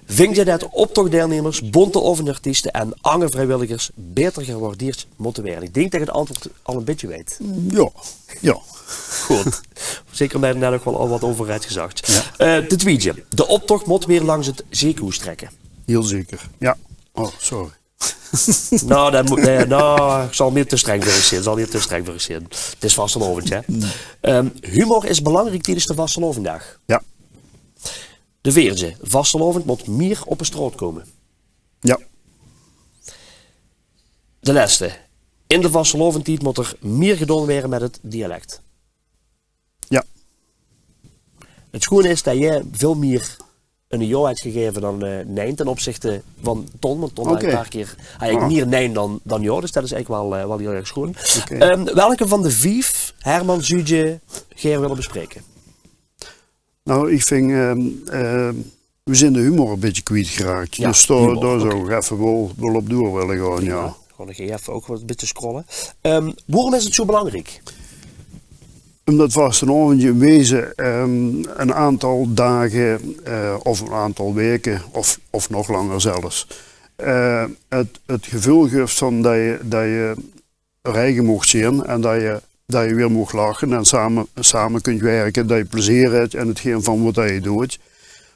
Vingt geer det optochdeilnummers, bónte aovendjartieste en anger vriewilligers baeter gewaardeerd mótte waere? Ich dink det ich 't antwoord al ein bietje weit. Jao, jao. Good. Zeker ómdet ge d'r net ouch waal al wat euver höb gezag. Jao. Eh, de twiede. De optoch mót weer langs 't zeekehoes trèkke. Hieël zeker. Jao. Oh, sorry. Nou, det mót, eh, nou, ich zal neet te streng veur uch zeen. Zal neet te streng veur uch zeen. 't Is vastelaovend, hè. Ehm, humor is belangriek tiedes de vastelaovesdaag. Jao. De veerde. Vastelaovend mót mier op de straot kómme. Jao. De lèste. In de vastelaovendstied mót d'r mier gedaon waere mit 't dialek. Jao. 't Sjoen is det geer väöl mier ein jao höb gegaeve dan, eh, nae ten opzichte van Ton. Want Ton haet ein paar kier, haet mier nae dan, dan jao. Dus det is eigelik waal, eh, waal hieël erg sjoen. Oké. Ehm, welke van de vief, Herman, zouw geer gaer wille bespraeke? Nou, ich vinj, ehm, ehm, v'r zeen de humor ein bietje kwietgeraak. Jao, dus dao, humor, dao zouw ich effe waal, waal op door wille gaon, jao. Prima. Gaon ich effe ouch waal ein bietje scrolle. Ehm, waorum is 't zoe belangriek? Ómdet vastelaovend in weze, ehm, ein aantal daag, eh, of ein aantal waeke, of, of nog langer zelfs, eh, 't, 't geveul guf van det ge, det ge d'r eige moogt zeen en det ge, det ge weer moogt lache en same, same kóntj wirke, det ge plezeer höbtj in 'tgeen van waat ge dootj.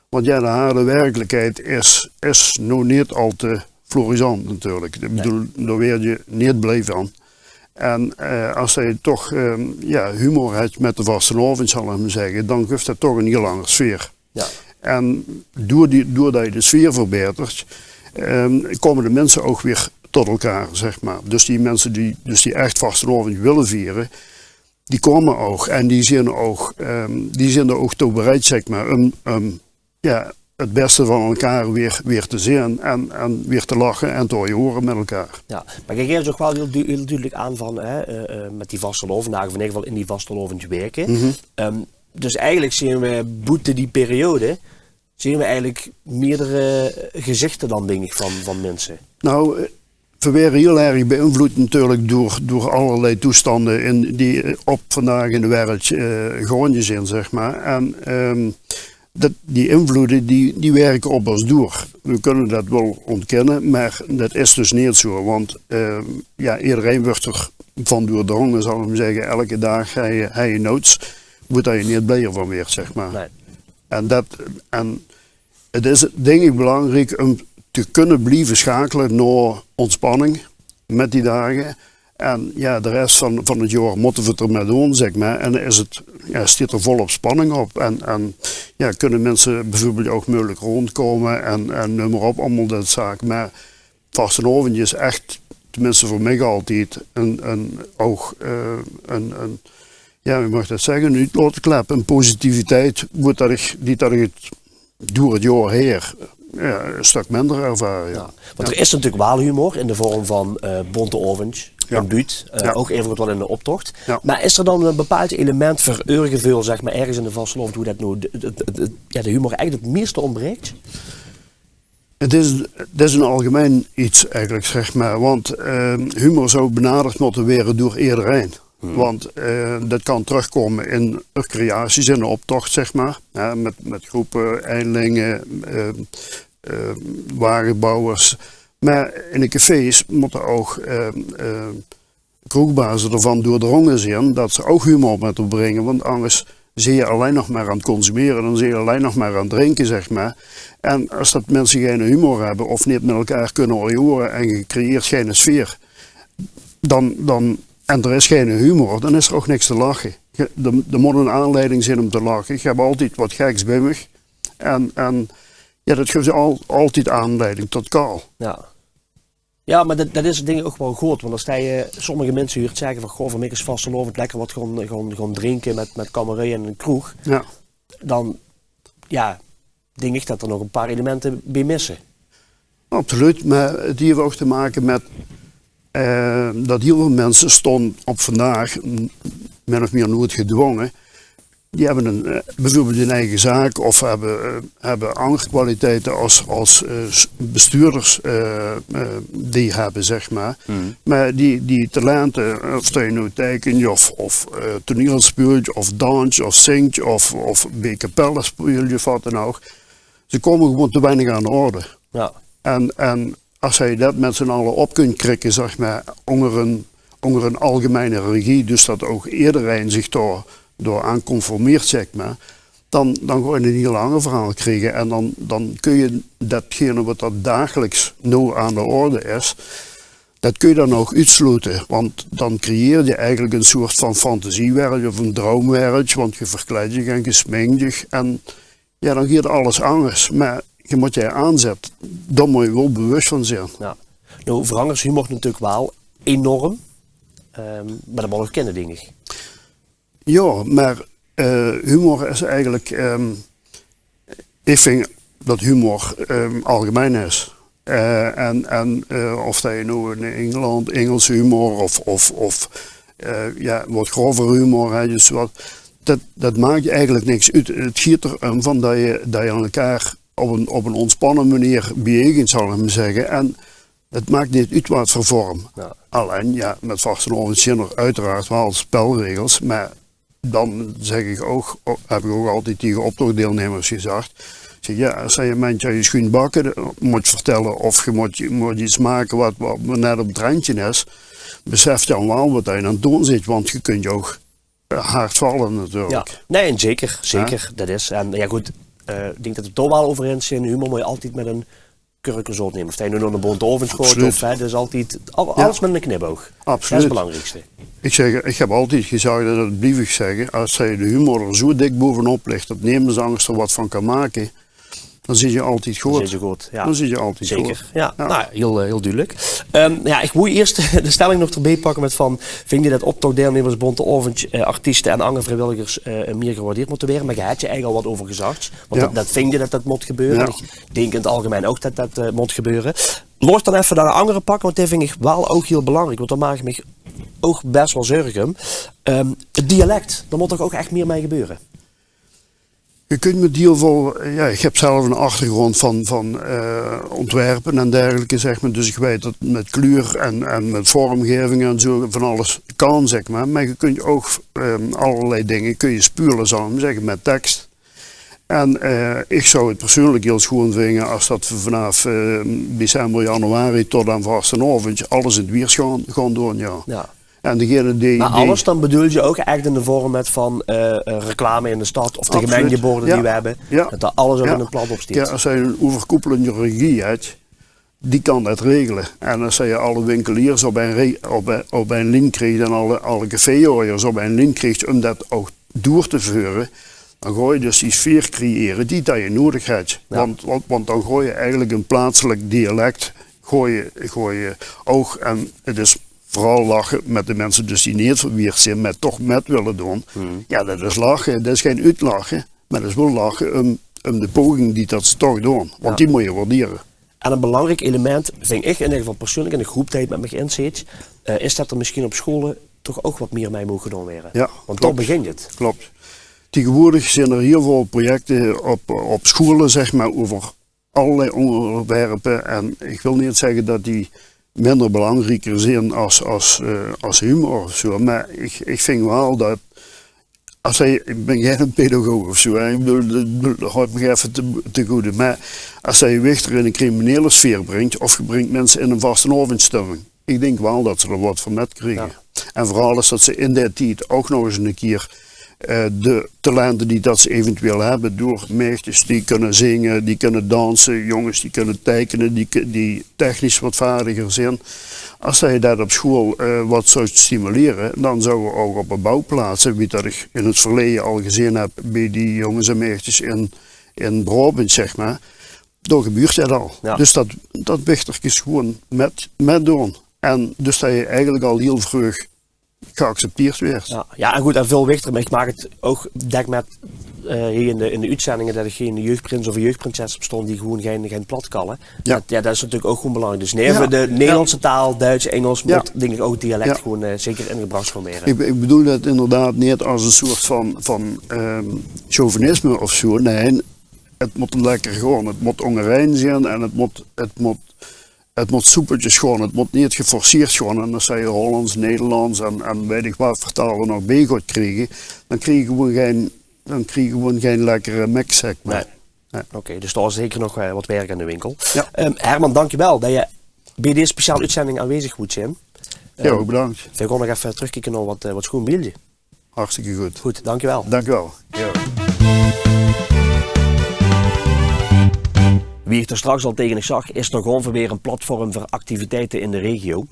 Want jao, de harde werkelikheid is, is noe neet al te florisant natuurlik. Ich bedoel, dao waerdje neet blie van. En, eh, es ge toch, ehm, jao, humor höbtj mit de vastelaovend, zal ich mer zègke, dan guf det toch ein hieël anger sfeer. Jao. En door die, doordet ge de sfeer verbaetertj, ehm, kómme de minse ouch weer tot elkaar, zeg maar. Dus die minse die, dus die ech vastelaovend wille viere, die kómme ouch. En die zeen ouch, ehm, die zeen d'r ouch toe bereid, zeg maar, óm, óm, jao, 't bèste van elkaar weer, weer te zeen en, en weer te lache en te hore mit elkaar. Jao, mer geer gaeft ouch waal hieël du-, hieël dudelik aan van, hè, eh, eh, mit die vastelaovesdaag, of in eder geval in die vastelaoveswaeke. Ehm, Dus eigelik zeen v'r boete die periode, zeen v'r eigelik meerdere gezichte dan, dink ich, van, van minse. Nou, eh, Veer waere hiel erg beïnvloed natuurlik door, door allerlei toestande in, die, eh, op vandaag in de wereld, eh, gaonde zeen, zeg maar. En, ehm, dat, die invloede, die, die werke op ós door. Veer kinne dat waal ontkinne, maar dat is dus neet zoe. Want, ehm, ja, ederein wuuert d'r van doordrónge, zal ich maar zegge. Elke daag hei, hei je noods, woort dao je neet blijer van weert, zeg maar. Nae. En dat, en 't is, dink ich, belangriek um te kinne blieve schakele nao ontspanning mit die daag. En ja, de res van, van 't jaor mótte veer 't d'r mit doon, zeg maar. En is 't, ja, steit d'r volop spanning op. En, en ja, kinne minse beveurbeeld ouch meujelik róndjkómme en, en neum maar op, allemaol dat zaak. Maar vastelaovend is ech, tenminste veur mich altied, ein, ein, ouch, eh, ein, ein, ja, wie maag ich dat zegge, ein oetlaoteklep, ein positiviteit, woe dat ich, die dat ich 't door 't jaor haer, ja, ein stök minder ervaar, ja. Ja. Want d'r is natuurlik waal humor in de vorm van, eh, Bonte Aovendj, ja, in Buut, eh, ja, ouch evengood waal in de optocht. Ja. Maar is d'r dan ein bepaald element veur eur geveul, zeg maar, örges in de vastelaovend, woe dat noe de, de, de, de, ja, de humor eigelik 't meiste ontbreek? 't Is, 't is ein algemein iets eigelik, zeg maar. Want, eh, humor zou benaderd mótte waere door ederein. Want, eh, dat kan trökkómme in recreaties, in de optocht, zeg maar. Hè, mit, mit groepe, einlinge, eh, eh, wagebouwers. Maar in de cafés mótte ouch, eh, eh, kroegbaze d'rvan doordrónge zeen dat ze ouch humor mótte bringe, want angers zeen ze allein nog maar aan 't consumere, dan zeen ze allein nog maar aan 't drinke, zeg maar. En as dat minse geine humor höbbe of neet mit elkaar kinne euverwege en ge creëert geine sfeer, dan, dan, en d'r is geine humor, dan is d'r ouch niks te lache. Ge-, d'r, d'r mót ein aanleiding zeen um te lache. Ich höb altied wat geks bie mich. En, en ja, dat guf al, altied aanleiding tot kal. Ja. Ja, maar dat, dat is dink ich ouch waal good, want as je sommige minse huurt zegge van: "Goh, veur mich is vastelaovend lekker wat gaon, gaon, gaon drinke mit, mit kameraoje in ein kroeg." Ja. Dan, ja, dink ich dat d'r nog ein paar elemente bie misse. Absoluut, maar 't hief ouch te make mit, eh, dat hiel väöl minse stónge op vandaag, m-, min of mier noe gedwónge, die höbbe ein, eh, beveurbeeld ein eige zaak of höbbe, eh, höbbe anger kwaliteite as, as, eh, s-, bestuurders, eh, eh, die höbbe, zeg maar. Maar die, die talente, eh, of dat ge noe teikentj of, of, eh, toneelspeultj of dansj of zingtj of, of bie kapelle speultj of wat dan ouch, ze kómme gewoen te weinig aan de orde. Ja. En, en as ge dat mit zien alle op kunt krikke, zeg maar, ónger ein, ónger ein algemeine regie, dus dat ouch ederein zich dao, dao aan conformeert, zeg maar, dan, dan gaon ge ein hiel anger verhaol kriege. En dan, dan kun je datgene wat dat dagelijks noe aan de orde is, dat kun je dan ouch oetsloete. Want dan creëer je eigelik ein soort van fantasiewereld of ein droomwereld, want ge verkleidj zich en ge smink zich en ja, dan geit alles angers. Maar ge mót je aanzet, dao mót ge waal bewus van zeen. Ja. Noe verangers humor natuurlik waal enorm. Ehm, maar dat mót ouch kinne, dink ich. Ja, maar, eh, humor is eigelik, ehm, ich vinj dat humor, ehm, algemein is. Eh, en, en, eh, of dat ge noe in Engeland Engelse humor of, of, of, eh, ja, wat grover humor, hè, dus wat, dat, dat maak eigelik niks oet. 't Geit d'r um van dat ge, dat ge aan elkaar op ein, op ein ontspanne manier bie-ein, zal ich maar zegge. En 't maak neet oet wat veur vorm. Ja. Allein, ja, mit vastelaovend zeen d'r oeteraard waal spelregels, maar dan zeg ich ouch, o-, höb ich ouch altied taenge optochdeelnemers gezag, ich zeg: "Ja, as ge ein mintj aan je sjoen bakke mót vertelle of ge mót, mót iets make wat, wat net op 't rendje is, besef dan waal wat ge aan 't doon zeet, want ge kunt ouch, eh, hard valle natuurlik." Ja. Nae, en zeker, zeker, dat is. En ja, good, eh, ich dink dat v'r 't dao waal euver eins zeen, humor mót ge altied mit ein kurke zout numme. Of dat ge noe nao de Bonte Aovendj gaot, of, hè, dat is altied al-, alles mit eine knipoog. Absoluut. Dat is 't belangriekste. Ich zeg, ich höb altied gezag, en dat blief ich zegge, as ge de humor d'r zoe dik bovenop ligt dat nemes angers d'r wat van kan make, dan zit ge altied good. Dan zit ge good, ja. Dan zit ge altied good. Zeker, ja. Ja. Nou, hiel, eh, hiel dudelik. Ehm, ja, ich wou ierst de stelling nog d'rbie pakke mit van, vinjs doe dat optochdeelnemers, Bonte Aovendj, eh, artieste en anger vriewilligers, eh, mier gewaardeerd mótte waere? Maar ge höbs d'r eigelik al wat euver gezag. Want dat, dat vinjs doe dat dat mót gebeure. Ja. Ich dink in 't algemein ouch dat dat, eh, mót gebeure. Laot ich dan effe de anger pakke, want dae vinj ich waal ouch hiel belangriek, want dao maak ich mich ouch bes waal zörg um. Ehm, 't dialek, dao mót toch ouch ech mier mei gebeure? Je kunt met hiel väöl, ja, ich höb zelf 'n achtergróndj van, van eh, ontwerpe en dergelijke, zeg maar. Dus ich weit det met kleur en, en met vormgeving en zo van alles kan, zeg maar. Maar je kunt ouch eh, allerlei dinger kun je speule, zal ich maar zegge, met tekst. En eh, ich zou 't persoonlijk hiel schoon vinge as det we vanaaf eh, december, januari tot aan vastelaovendj alles in 't Wieërts gaon, gaon doon, ja. Ja. En degene die... Maar die alles, dan bedoel je ook echt in de vorm met van eh, eh, reclame in de stad of de Absoluut. Gemeenteborden Ja. die we hebben, Ja. dat daar alles ook Ja. in 't plat op Ja, staat. as je 'n euverkoepelende regie höbs, die kan det regele. En as je alle winkeliers op ein re- op, op ein lien kriegs en alle, alle caféhojers op ein lien kriegs um det ouch door te veure, dan gaon je dus die sfeer creëre die det je nuuedig höbs. Ja. Want, want, want dan gaon je eigelik 'n plaatselijk dialect, gaon je, gaon je ouch, en 't is veural lache met de minse dus die neet van Wieërt zeen, maar toch met wille doon. Ja, det is lache, det is gein oetlache, maar det is waal lache um, um de poging die det ze toch doon. Want Ja. die mót je waardere. En een belangrijk element, vind ik in ieder geval persoonlijk, in de groep die het met mich inzit, eh, is dat er misschien op scholen toch ook wat meer mee mogen gedaan worden. Ja, Want klopt. Daar begint het. Klopt. Tegenwoordig zijn er heel veel projecten op, op scholen, zeg maar, over allerlei onderwerpen. En ik wil niet zeggen dat die minder belangrijker zijn als, als, eh, als humor of zo. Maar ik, ik vind wel dat, als hij, ik ben geen pedagoog of zo, hè, ik bedoel, dat, dat houdt me even te, te goede. Maar als hij Wichter in een criminele sfeer brengt, of je brengt mensen in een vastenavondstemming, ik denk wel dat ze er wat van met krijgen. Ja. En vooral is dat ze in die tijd ook nog eens een keer eh, de talenten die dat ze eventueel hebben, door meisjes die kunnen zingen, die kunnen dansen, jongens die kunnen tekenen, die, ki- die technisch wat vaardiger zijn. Als zij dat op school eh, wat zou stimuleren, dan zouden we ook op de bouwplaatsen, wie dat ik in het verleden al gezien heb bij die jongens en meisjes in, in Brabant, zeg maar, daar gebeurt dat al. Ja. Dus dat, dat Wichterkes gewoon met, met doen. En dus dat je eigenlijk al heel vroeg geaccepteerd werd. Ja, ja, en goed, en veel wichter, maar ik maak het ook dek met eh, hier in de, in de uitzendingen dat ik geen jeugdprins of een jeugdprinses heb staan die gewoon geen, geen plat kallen. Ja. Dat, ja, dat is natuurlijk ook gewoon belangrijk. Dus nee, Ja, voor de ja. Nederlandse taal, Duits, Engels, Ja. moet denk ik ook dialect Ja. gewoon eh, zeker ingebracht gaan worden. Ik, ik bedoel dat inderdaad niet als een soort van, van ehm, chauvinisme of zo. Nee, het moet lekker gewoon. Het moet ongerein zijn en het moet, het moet, het moet soepeltjes gewoon. Het moet niet geforceerd gewoon. En dan zei je Hollands, Nederlands en, en weet ik wat vertalen nog bij gaat krijgen. Dan krijgen we geen, dan krijgen we geen lekkere mix, zeg maar. Nee. Oké, dus daar is zeker nog eh, wat werk aan de winkel. Ja. Ehm, Herman, dankjewel dat je bij deze speciale uitzending aanwezig moet zijn. Ja, ook bedankt. We gaan nog even terugkijken naar wat, eh, wat schoon beeldje. Hartstikke goed. Goed, dankjewel. Dank u wel. Ja. Wie ik er straks al tegen zag, is er gewoon weer een platform voor activiteiten in de regio.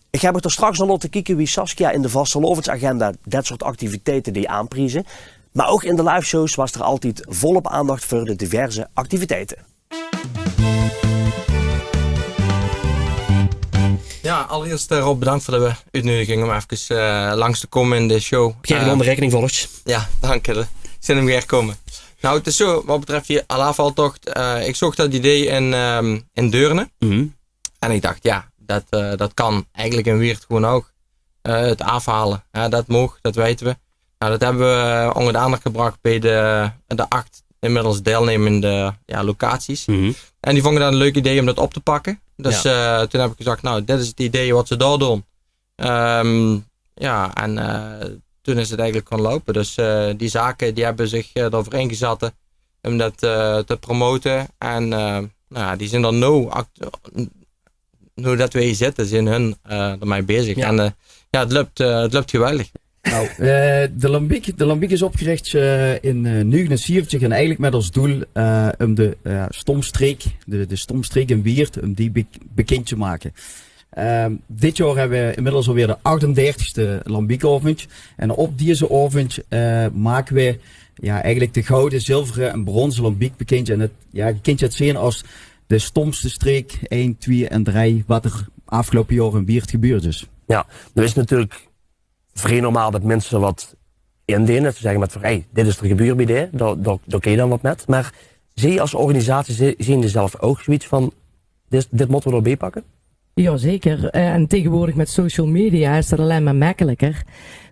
Ik heb er straks al laten kijken wie Saskia in de vastelovesagenda dat soort activiteiten die aanprijzen. Maar ook in de liveshows was er altijd volop aandacht voor de diverse activiteiten. Ja, allereerst eh, Rob, bedankt voor de uitnodiging om even eh, langs te komen in de show. Geef Eh, dan de rekening volgens. Ja, dank je. Zin om weer komen. Nou, het is zo, wat betreft die aafhaaltocht, eh, ik zocht dat idee in, ehm, in Deurne. En ik dacht, ja, dat, eh, dat kan eigenlijk in Wieërt gewoon ook. Eh, het afhalen, ja, dat mocht, dat weten we. Nou, dat hebben we onder de aandacht gebracht bij de, de acht inmiddels deelnemende, ja, locaties. En die vonden dat een leuk idee om dat op te pakken. Dus eh, toen heb ik gezegd, nou, dit is het idee wat ze daar doen. Ehm, ja, en eh, toen is het eigenlijk gaan lopen. Dus eh, die zaken die hebben zich eh, ervoor ingezet om dat eh, te promoten. En eh, nou ja, die zijn dan nou, act- nou dat we hier zitten, zijn hun eh, ermee bezig. Ja. En eh, ja, het loopt, eh, het loopt geweldig. Nou, eh, de Lambiek, de Lambiek is opgericht eh, in eh negenenzeventig en eigenlijk met als doel eh, om de eh, Stomstreek, de, de Stomstreek in Wieërt, om die be- bekend te maken. Ehm, dit jaar hebben we inmiddels alweer de achtendertigste Lambiekavond. En op deze avond eh, maken we ja, eigenlijk de gouden, zilveren en bronzen Lambiek bekend. En het, ja, je kunt het zien als de stomste streek, één, twee en drie, wat er afgelopen jaar in Wieërt gebeurd is. Ja, er is natuurlijk vrij normaal dat mensen wat indenen. Ze zeggen met van, hey, dit is er gebeurd bij de, daar, daar, daar kun je dan wat met. Maar zie je als organisatie, zie- zien je zelf ook zoiets van, dit, dit moeten we erbij pakken? Jazeker. Eh, en tegenwoordig met social media is dat allein maar mekkelikker.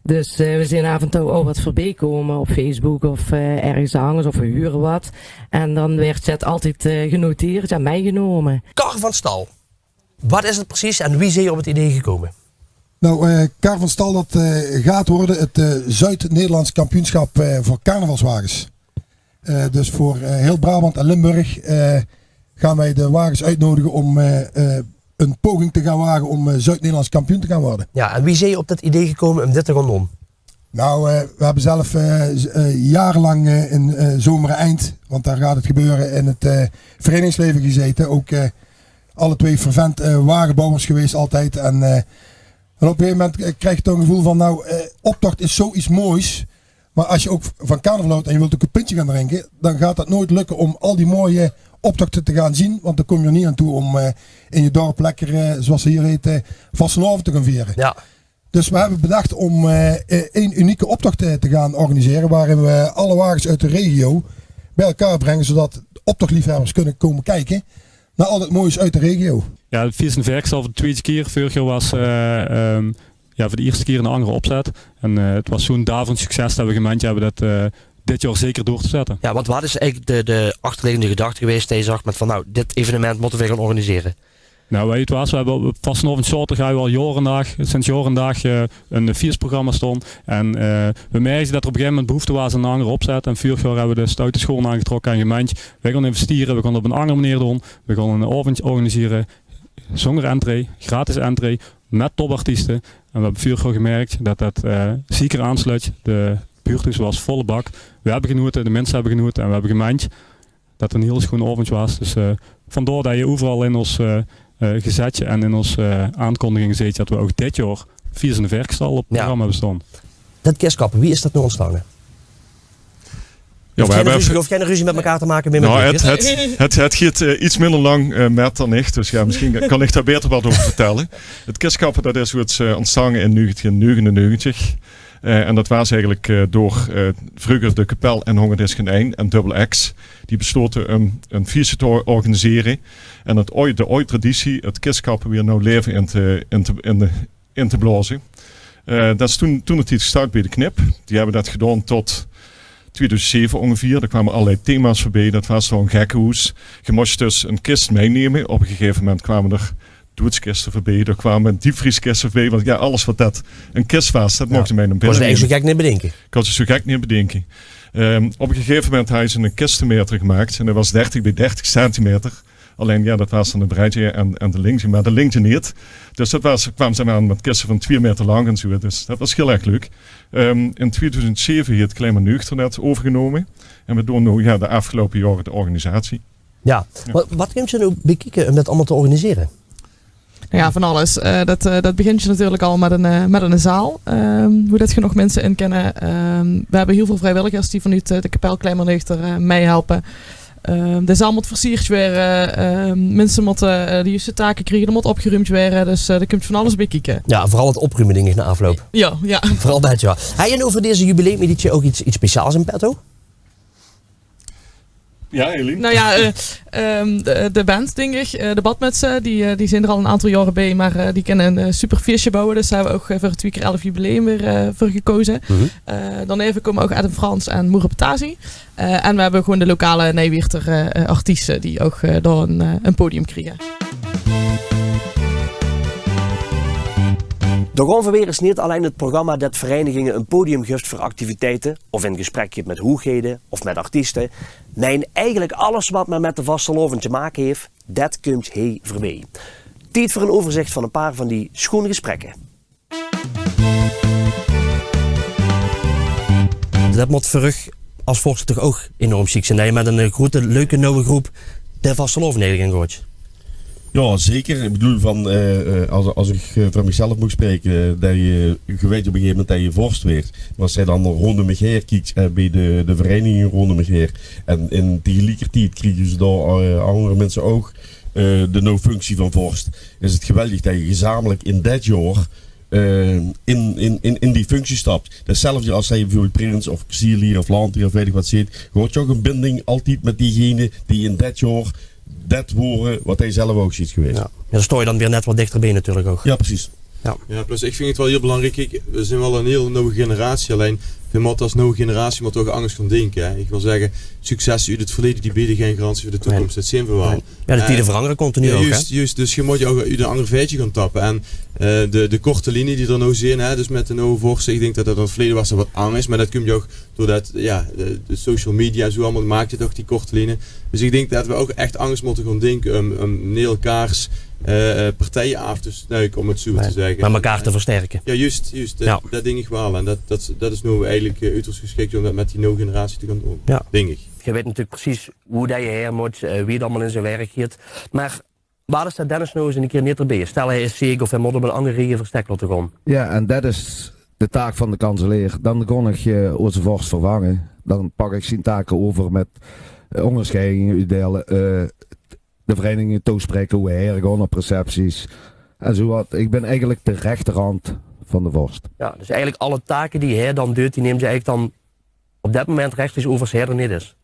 Dus eh, we zien af en toe ouch wat veurbeej kómme op Facebook of eh, örges angers of we hure wat. En dan weurt 't altied eh, genoteerd, ja, meigenómme. Kar van Stal. Wat is 't precies en wie zien jao op 't idee gekómme? Nou, eh, Kar van Stal, dat eh, geit weure 't eh, Zuid-Nederlands kampioenschap eh, veur carnavalswages. Eh, dus veur eh, hiel Brabant en Limburg eh, gaon weej de wages oetnodege óm eh, eh, ein poging te gaon wage óm eh, Zuid-Nederlands kampioen te gaon weure. Jao, en wie zien jao op dat idee gekómme óm dit te gaon doon? Nou, eh, we hebbe zelf eh, z- eh, jaorelang eh, in eh Zomerend, want dao geit 't gebeure, in 't eh, vereinigingsleven gezete. Ouch eh, alle twee fervent eh, wagebouwers gewaes altied. En eh, en op ein gegaeve moment eh, kreeg ich toch ein geveul van, nou, eh, optocht is zoiets moois. Maar as se ouch van carnaval houts en se wils ouch ein pintje gaon drinke, dan geit dat noeits lökke óm al die mooie optochte te gaon zeen. Want dan kóms se neet aan toe óm eh, in se dörp lekker, eh, zoeas ze hie hete, vastelaovend te gaon viere. Jao. Dus we hebbe bedach óm eh, eh, ein unieke optocht eh, te gaon organisere, woerin we alle wages oet de regio beej-ein bringe, zoedat optochtliefhebbers kinne kómme kieke nao al dat moois oet de regio. Jao, 't Fies en Verkstal veur de twiede kier. Veurig jaor waas eh, ehm, jao, veur de ierste kier 'n anger opzet. En eh, 't waas zoe'n daverend succes det we gemeindj hebbe det eh, dit jaor zeker door te zette. Jao, want wat is eigelik de, de achterliggende gedachte gewaes det se zag met van, nou, dit evenement mótte we gaon organisere? Nou, weej, 't waas, we hebbe op vastelaovend zaoterdig hebbe we al jaorendaag, sinds jaorendaag eh, ein fiesprogramma staon. En eh, we merkde det d'r op ein gegaeve moment behoefte waas aan 'n anger opzet. En veurig jaor hebbe we de stoute schoon aangetrokke en gemeindj: weej gaon investere, we gaon 't op 'n anger meneer doon. We gaon 'n aovendj organisere zónger entree, gratis entree, met topartieste. En we hebbe veurig jaor gemerkdj det det eh, zeker aansluutj. De buurthoes waas volle bak. We hebbe genote, de minse hebbe genote en we hebbe gemeindj det 't 'n hiel schoon aovendj waas. Dus eh, vandaor det se euveral in ós eh, eh, gezetje en in ós eh, aankondiging zeetj det we ouch dit jaor Fies en Verkstal op 't programma hebbe staon. Det kiskappe, wie is det noe óntstange? Jao, we Gein hebbe ruzie, hoof gein ruzie met mekaar te make, mei Nou, mekaar. het, het, het, het giet eh, iets minder lang eh, met dan ich, dus jao, misschien kan ich dao baeter wat euver vertelle. Het kiskappe, det is oets eh, óntstange in negentien negenennegentig. Eh, en det waas eigelik eh, door eh, vreuger de Kapel en Honger Is Gein Ein en Dubbel X. Die beslote óm ein fiesje te or- organisere. En het oei-, de oei traditie, het kiskappe, weer nuuj laeve in te, in te, in de, in te blaoze. Eh, det is toen, toen het iets gestart beej de Knip. Die hebbe det gedaon tot twiedoezend zeve óngeveer. Dao kwame allerlei thema's veurbeej. Det waas dan ein gekkehoes. Ge mós dus ein kis meinumme. Op ein gegaeve moment kwame d'r doeadskiste veurbeej. Dao kwame diepvrieskiste veurbeej. Want jao, alles wat det ein kis waas, det mochte mei nao binne. Kós se eigelik zoe gek neet bedinke. Kós se zoe gek neet bedinke. Ehm, op ein gegaeve moment hadde ze eine kistemeter gemaak. En det waas dertig beej dertig centimeter. Allein jao, det waas dan de breidje en, en de lingdje, mer de lingdje neet. Dus det waas, kwaam ze aan met kiste van twieë meter lang en zoe. Dus det waas hiel erg leuk. Ehm, in twiedoezend zeve haet Klein Mer Nuuchter det euvergenómme. En we doon noe, jao, de aafgeloupe jaore de organisatie. Jao. Wat, wat kumtj d'r noe beej kieke óm det allemaol te organisere? Nou ja, van alles. Eh, det, eh, det begintj natuurlik al met ein, eh, met ein zaal, ehm, wo det genóg minse in kinne. Ehm, we hebbe hiel väöl vriewilligers die vanoet eh, de Kapel Klein Mer Nuuchter eh, meihelpe. Ehm, de zaal mót versierdj waere, ehm, minse mótte eh, de juuste take kriege, d'r mót opgeruumdj waere, dus eh, d'r kumtj van alles beej kieke. Jao, veural het opruume, dink ich, nao aafloup. Jao, jao. Veural det, jao. Hejje, en euver deze jubileumeditie ouch iets, iets speciaals in petto? Jao, Eline? Nou ja, eh, ehm, de, de band, dink ich, eh, de Badmutsen, die, eh, die zien d'r al ein aantal jaore beej, mer eh, die kinne ein eh, super fiesje bouwe. Dus dao hebbe we ouch eh, veur het twieë kier elf jubileum weer eh, veur gekoze. Eh, dan eve kómme ouch Adam Frans en Moerop Tazi. Eh, en we hebbe gewoon de lokale Nijwieërter eh, eh, artieste die ouch eh, dao ein, eh, ein podium kriege. Dao gaon v'r weer ins. Neet allein het programma det vereiniginge ein podium guf veur activiteite of in gesprek guf met hoeëgheden of met artieste. Nein, eigelik alles wat mer met de vastelaovend te make haet, det kumtj hie veurbeej. Tied veur ein euverzicht van ein paar van die schoen gesprekke. Det mót veur uch es vorst toch ouch enorm sjiek zien, det se met ein eh, groete, leuke, nuje groep de vastelaovend eigelik in gaotj. Jao, zeker. Ich bedoel, van, eh, eh, es, es ich eh, veur mich zelf maag spraeke, eh, det se, eh, ge weitj op ein gegaeve moment det se vorst waertj. Mer es se dan róndóm dich haer kiektj, eh, beej de, de vereiniginge róndóm dich haer. En in tegeliekertied kriege ze dao eh, anger minse ouch eh, de noe functie van vorst. Is het geweldig det se gezamelik in det jaor eh, in, in, in, in die functie staptj. Hetzelfde es se bieveurbeeld prins of kastelein of landheer of weit ich wat zeetj. Ge haotj ouch ein binding altied met diegene die in det jaor det wore wat hae zelf ouch zuut gewaes. Jao. Jao, dan stoon je dan weer net wat dichter beej natuurlik ouch. Jao, precies. Jao. Jao, plus ich vinj 't waal hiel belangriek. Kiek, we zeen waal 'n hiel nuje generatie. Allein, we mótte es nuje generatie mótte we ouch angers gaon dinke, hè. Ich wil zègke, succes oet 't verleje, die beje gein garantie veur de toekóms. Nae. Det zeen we waal. Nae. Jao, de tiede verangere continu ouch, hè? Juust, juust. Dus ge mót ouch oet 'n anger vaetje gaon tappe. En, eh, de, de korte linie die d'r noe zeen, hè, dus mit de nuje vorste, ich dink det det in 't verleje waas wat angers, mer det kump ouch doordet, jao, de, de social media en zoe allemaol maak 't ouch, die korte linie. Dus ich dink det we ouch ech angers mótte gaon dinke um, um neet elkaars, eh, eh, partije aaf te snuike, óm 't zoe te zègke. Nae, mer mekaar te versterke. Jao, juust, juust. Det, det dink ich waal. En det, det, det is noe eigelik, eh, uuters gesjik um det mit die nuje generatie te gaon doon. Jao. Dink ich. Ge weit natuurlik precies wie det ge haer mót, eh, wie 't allemaol in zien werk geit. Mer Waat es det Dennis noe ins 'ne kier neet d'rbie is? Stel, hae is zeek of hae mót óm 'n anger reje verstek laote gaon. Jao, en det is de taak van de kanseleer. Dan gaon ich, eh, ózze vors vervange. Dan pak ich zien take euver mit, eh, óngersjeidinge oetdeile, eh, de vereiniginge toespraeke, wie haer gaon op recepties en zoe wat. Ich bön eigelik de rechterhand van de vors. Jao, dus eigelik alle take die hae dan deit, die numme ze eigelik dan op det moment rechtstreeks euver es hae d'r neet is.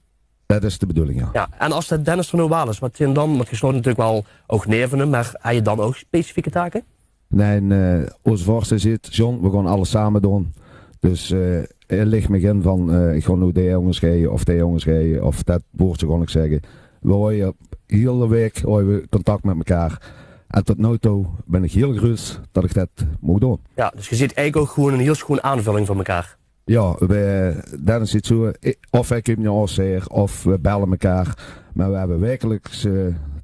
Det is de bedoeling, jao. Jao, en es det Dennis d'r noe waal is, wat zeen dan, want ge sjtaot natuurlik waal ouch naeve häöm, mer haet hae dan ouch specifieke take? Nae, eh, ózze vors zaet: "John, we gaon alles same doon." Dus, eh, hae lik mich in van, eh, ich gaon noe dae óngersjeie of dae óngersjeie of det woordje gaon ich zègke. We haoje hiel de waek haoje we contact mit mekaar. En tot noe toe bön ich hiel gruuts det ich det maag doon. Jao, dus ge zeet eigelik ouch gewoen 'n hiel sjoen aanvulling veur mekaar. Jao, we, Dennis zit zoe, eh, of hae kump nao ós haer, of we belle mekaar. Mer we höbbe waekeliks, eh,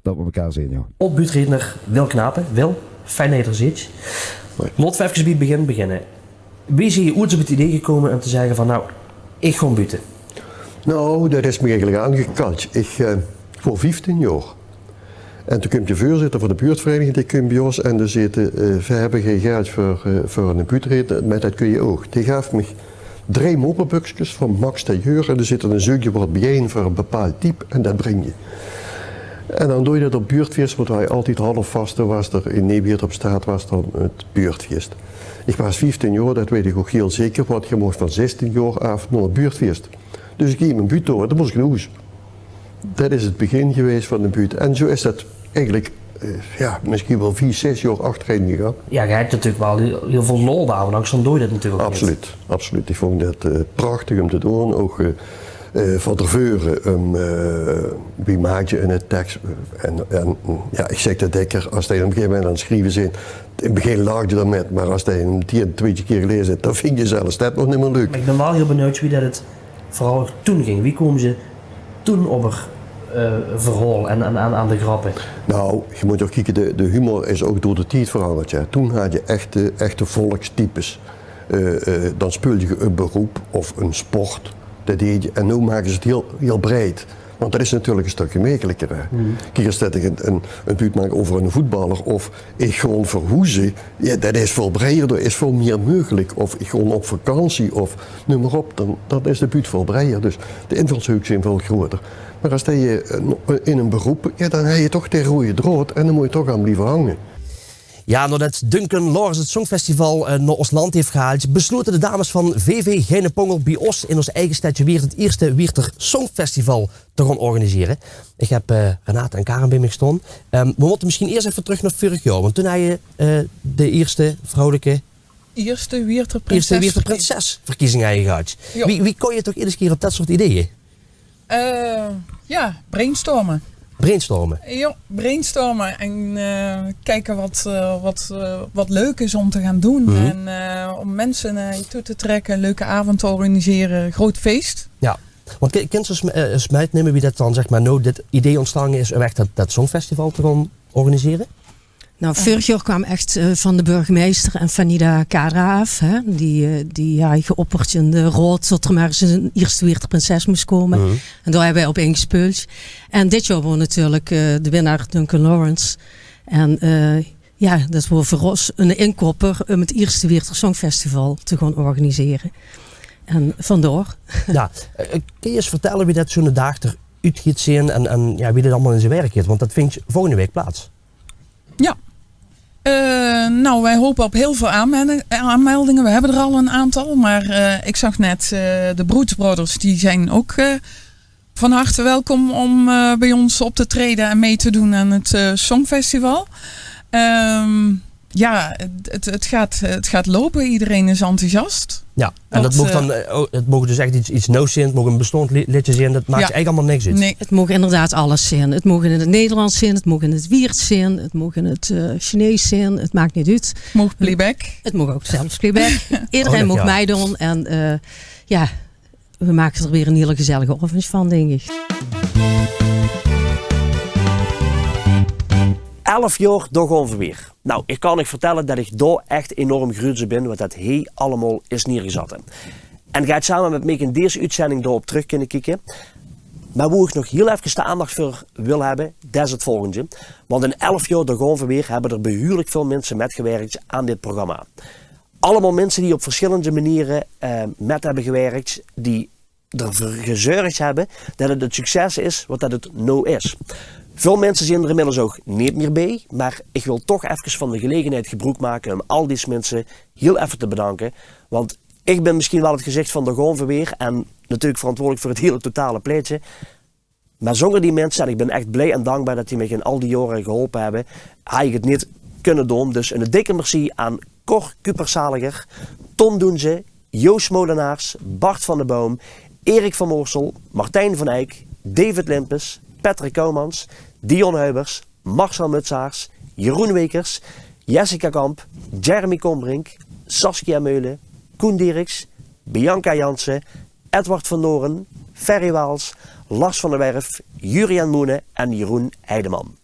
det we mekaar zeen, jao. Oud-buuttereedner Wil Knapen. Wil, fijn det se d'r zits. Hoi. Laote we efkes bie 't begin beginne. Wie zeet geer oets op 't idee gekómme óm te zègke van, nou, ich gaon buutte? Nou, det is mich eigelik aangekald. Ich, eh, ich waor vieftien jaor. En toen kump de veurzitter van de buurtvereiniging, dae kump bie ós en dae zaet: "Eh, veer höbbe gein geld veur, eh, veur 'ne buuttereedner, mer det kóns se ouch." Dae gaef mich drei mopperbökskes van Max Tailleur en dao zit 'n zeukje waat biejein veur 'n bepaald type en det bring se. En dan doon se det op buurtfees, want wae altied halfvaste waas d'r in Neeweert op straat, waas dan 't buurtfees. Ich waas vieftien jaor, det weit ich ouch hiel zeker, want ge moogt van zestien jaor aaf nao 't buurtfees. Dus ich ging mien buut doon, dan mós ich nao hoes. Det is 't begin gewaes van de buut. En zoe is det eigelik, eh, jao, mesjien waal veer, zès jaor achterein gegange. Jao, ge höb natuurlik waal hiel, hiel väöl lol dao, want angers dan doon se det natuurlik neet. Absoluut, absoluut. Ich vónj det, eh, prachtig óm te doon. Ouch, eh, eh, van te veure, ehm, eh, wie maak se 'ne teks? En, en, jao, ich zègk det dèkker, es se op 'n gegaeve moment aan 't sjrieve bös, in 't begin lachs se d'r mit, mer es se 'm tien, twintjig kier gelaeze höbs, dan vinjs se zelfs det nog neet mie leuk. Mer ich bön waal hiel benuujd wie det 't verhaol toen ging. Wie kómde ge toen op 't, eh, verhaol en, en aan, aan de grappe? Nou, ge mót ouch kieke, de, de humor is ouch door de tied verangerd, hè. Toen hads se echte, echte volkstypes. Eh, eh, dan speulde ge e beroep of 'n sport. Det deeds se. En noe make ze 't hiel, hiel breid. Want det is natuurlik e stökske mekkeliker, hè. Kiek, es det ich 'n, 'n, 'n buut maak euver 'ne voetballer of ich gaon verhoeze, jao, det is väöl breier, d'r is väöl mie meugelik. Of ich gaon op vakantie, of neum mer op, dan, dan is de buut väöl breier. Dus de invalshuuk zeen väöl groter. Mer es det se, eh, in e beroep, jao, dan höbs se toch de roeje draod en dan mós se toch aan blieve hange. Jao, naodet Duncan Lawrence 't Songfestival, eh, nao ós land haet gehaold, beslote de dames van V V Geinepongel bie ós in ós eige stedje Wieërt 't ierste Wieërter Songfestival te gaon organisere. Ich höb, eh, Renate en Karen bie mich staon. Ehm, we mótte mesjien iers effe trök nao vörig jaor, want toen haje, eh, de ierste vrouwelike, ierste Wieërter prinses, ierste Wieërter prinsesverkiezinge haje gehad. Jao. Wie, wie kóms se toch eder kier op det soort ideeë? Eh, jao, brainstorme. Brainstorme? Jao, brainstorme en, eh, kieke waat, eh, waat, eh, waat leuk is óm te gaon doon. En, eh, óm minse nao je toe te trèkke, leuke aovend te organisere, groot fees. Jao, want ki-, kins se ós, eh, ós mitnumme wie det dan, zeg mer, noe dit idee óntstange is óm ech det, det songfestival te gaon organisere? Nou, vörig jaor kwaam ech, eh, van de burgemeister en Fanida Kadra aaf, hè. Die, eh, die haje geopperd in de raod det d'r mer ins 'n ierste Wieërter prinses mós kómme. En dao höbbe weej op ingespeuld. En dit jaor waor natuurlik, eh, de winnaar Duncan Lawrence. En, eh, jao, det waor veur ós 'nen inkopper óm 't ierste Wieërter Songfestival te gaon organisere. En vandaor. Jao, eh, kins se ós vertèlle wie det zoe'ne daag d'roet geit zeen en, en, jao, wie det allemaol in zien werk geit? Want det vindj volgende waek plaats. Jao. Eh, nou, wij hopen op heel veel aanmelde-, aanmeldingen. We hebben er al een aantal, maar, eh, ik zag net, eh, de Broods Brothers, die zijn ook, eh, Van harte welkom om eh, bij ons op te treden en mee te doen aan het eh, Songfestival. Ehm, ja, het, het, gaat, het gaat lopen. Iedereen is enthousiast. Ja, en dat, dat mocht eh, dan, eh, oh, het mocht dus echt iets, iets nieuws zijn, het mocht een bestond li- liedje zijn, dat maakt ja. Eigenlijk allemaal niks uit. Nee. Het mocht inderdaad alles zijn. Het mocht in het Nederlands zijn, het mocht in het Wierts zijn, het mocht in het uh, Chinees zijn, het maakt niet uit. Het mocht playback. Het mocht ook zelfs playback. Iedereen oh, mocht ja. Meedoen en uh, ja, we maken er weer een hele gezellige avond van, denk ik. Elf jaar, dao gaon v'r weer. Nou, ik kan uch vertellen dat ik dao echt enorm gruuts op bin, wat dat hie allemaal is neergezat. En geit samen met Mick in deze uitzending dao op terug kunnen kieken. Maar wo ik nog heel even de aandacht voor wil hebben, dat is het volgende. Want in elf jaar, dao gaon v'r weer, hebben er behuurlijk veel mensen metgewerkt aan dit programma. Allemaal mensen die op verschillende manieren eh, met hebben gewerkt, die ervoor gezorgd hebben dat het het succes is wat dat het nou is. Veel mensen zijn er inmiddels ook niet meer bij, maar ik wil toch even van de gelegenheid gebruik maken om al die mensen heel even te bedanken. Want ik ben misschien wel het gezicht van de Goonverweer en natuurlijk verantwoordelijk voor het hele totale plaatje. Maar zonder die mensen, en ik ben echt blij en dankbaar dat die mij in al die jaren geholpen hebben, had ik het niet kunnen doen. Dus een dikke merci aan Cor Kupersaliger, Ton Doenze, Joost Molenaars, Bart van de Boom, Erik van Moorsel, Martijn van Eyck, David Limpes, Patrick Koumans, Dion Huibers, Marcel Mutsaars, Jeroen Wekers, Jessica Kamp, Jeremy Kombrink, Saskia Meulen, Koen Dieriks, Bianca Jansen, Edward van Noren, Ferry Waals, Lars van der Werf, Jurian Moenen en Jeroen Heideman.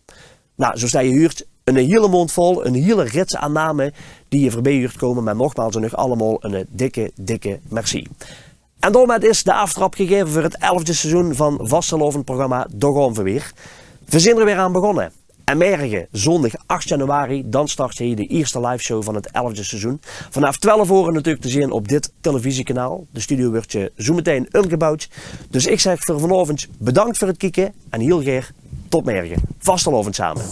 Nou, zoals je huurt, een hele mond vol, een hele rits aan namen die je voorbij huurt komen. Maar nogmaals, en nog allemaal een dikke, dikke merci. En daarmee is de aftrap gegeven voor het elfde seizoen van Vastelovend programma Dao gaon v'r weer. We zijn er weer aan begonnen. En morgen, zondag acht januari, dan start hier de eerste liveshow van het elfde seizoen. Vanaf twaalf uur natuurlijk te zien op dit televisiekanaal. De studio wordt je zo meteen omgebouwd. Dus ik zeg voor vanavond bedankt voor het kijken en heel graag tot morgen. Vastelovend samen.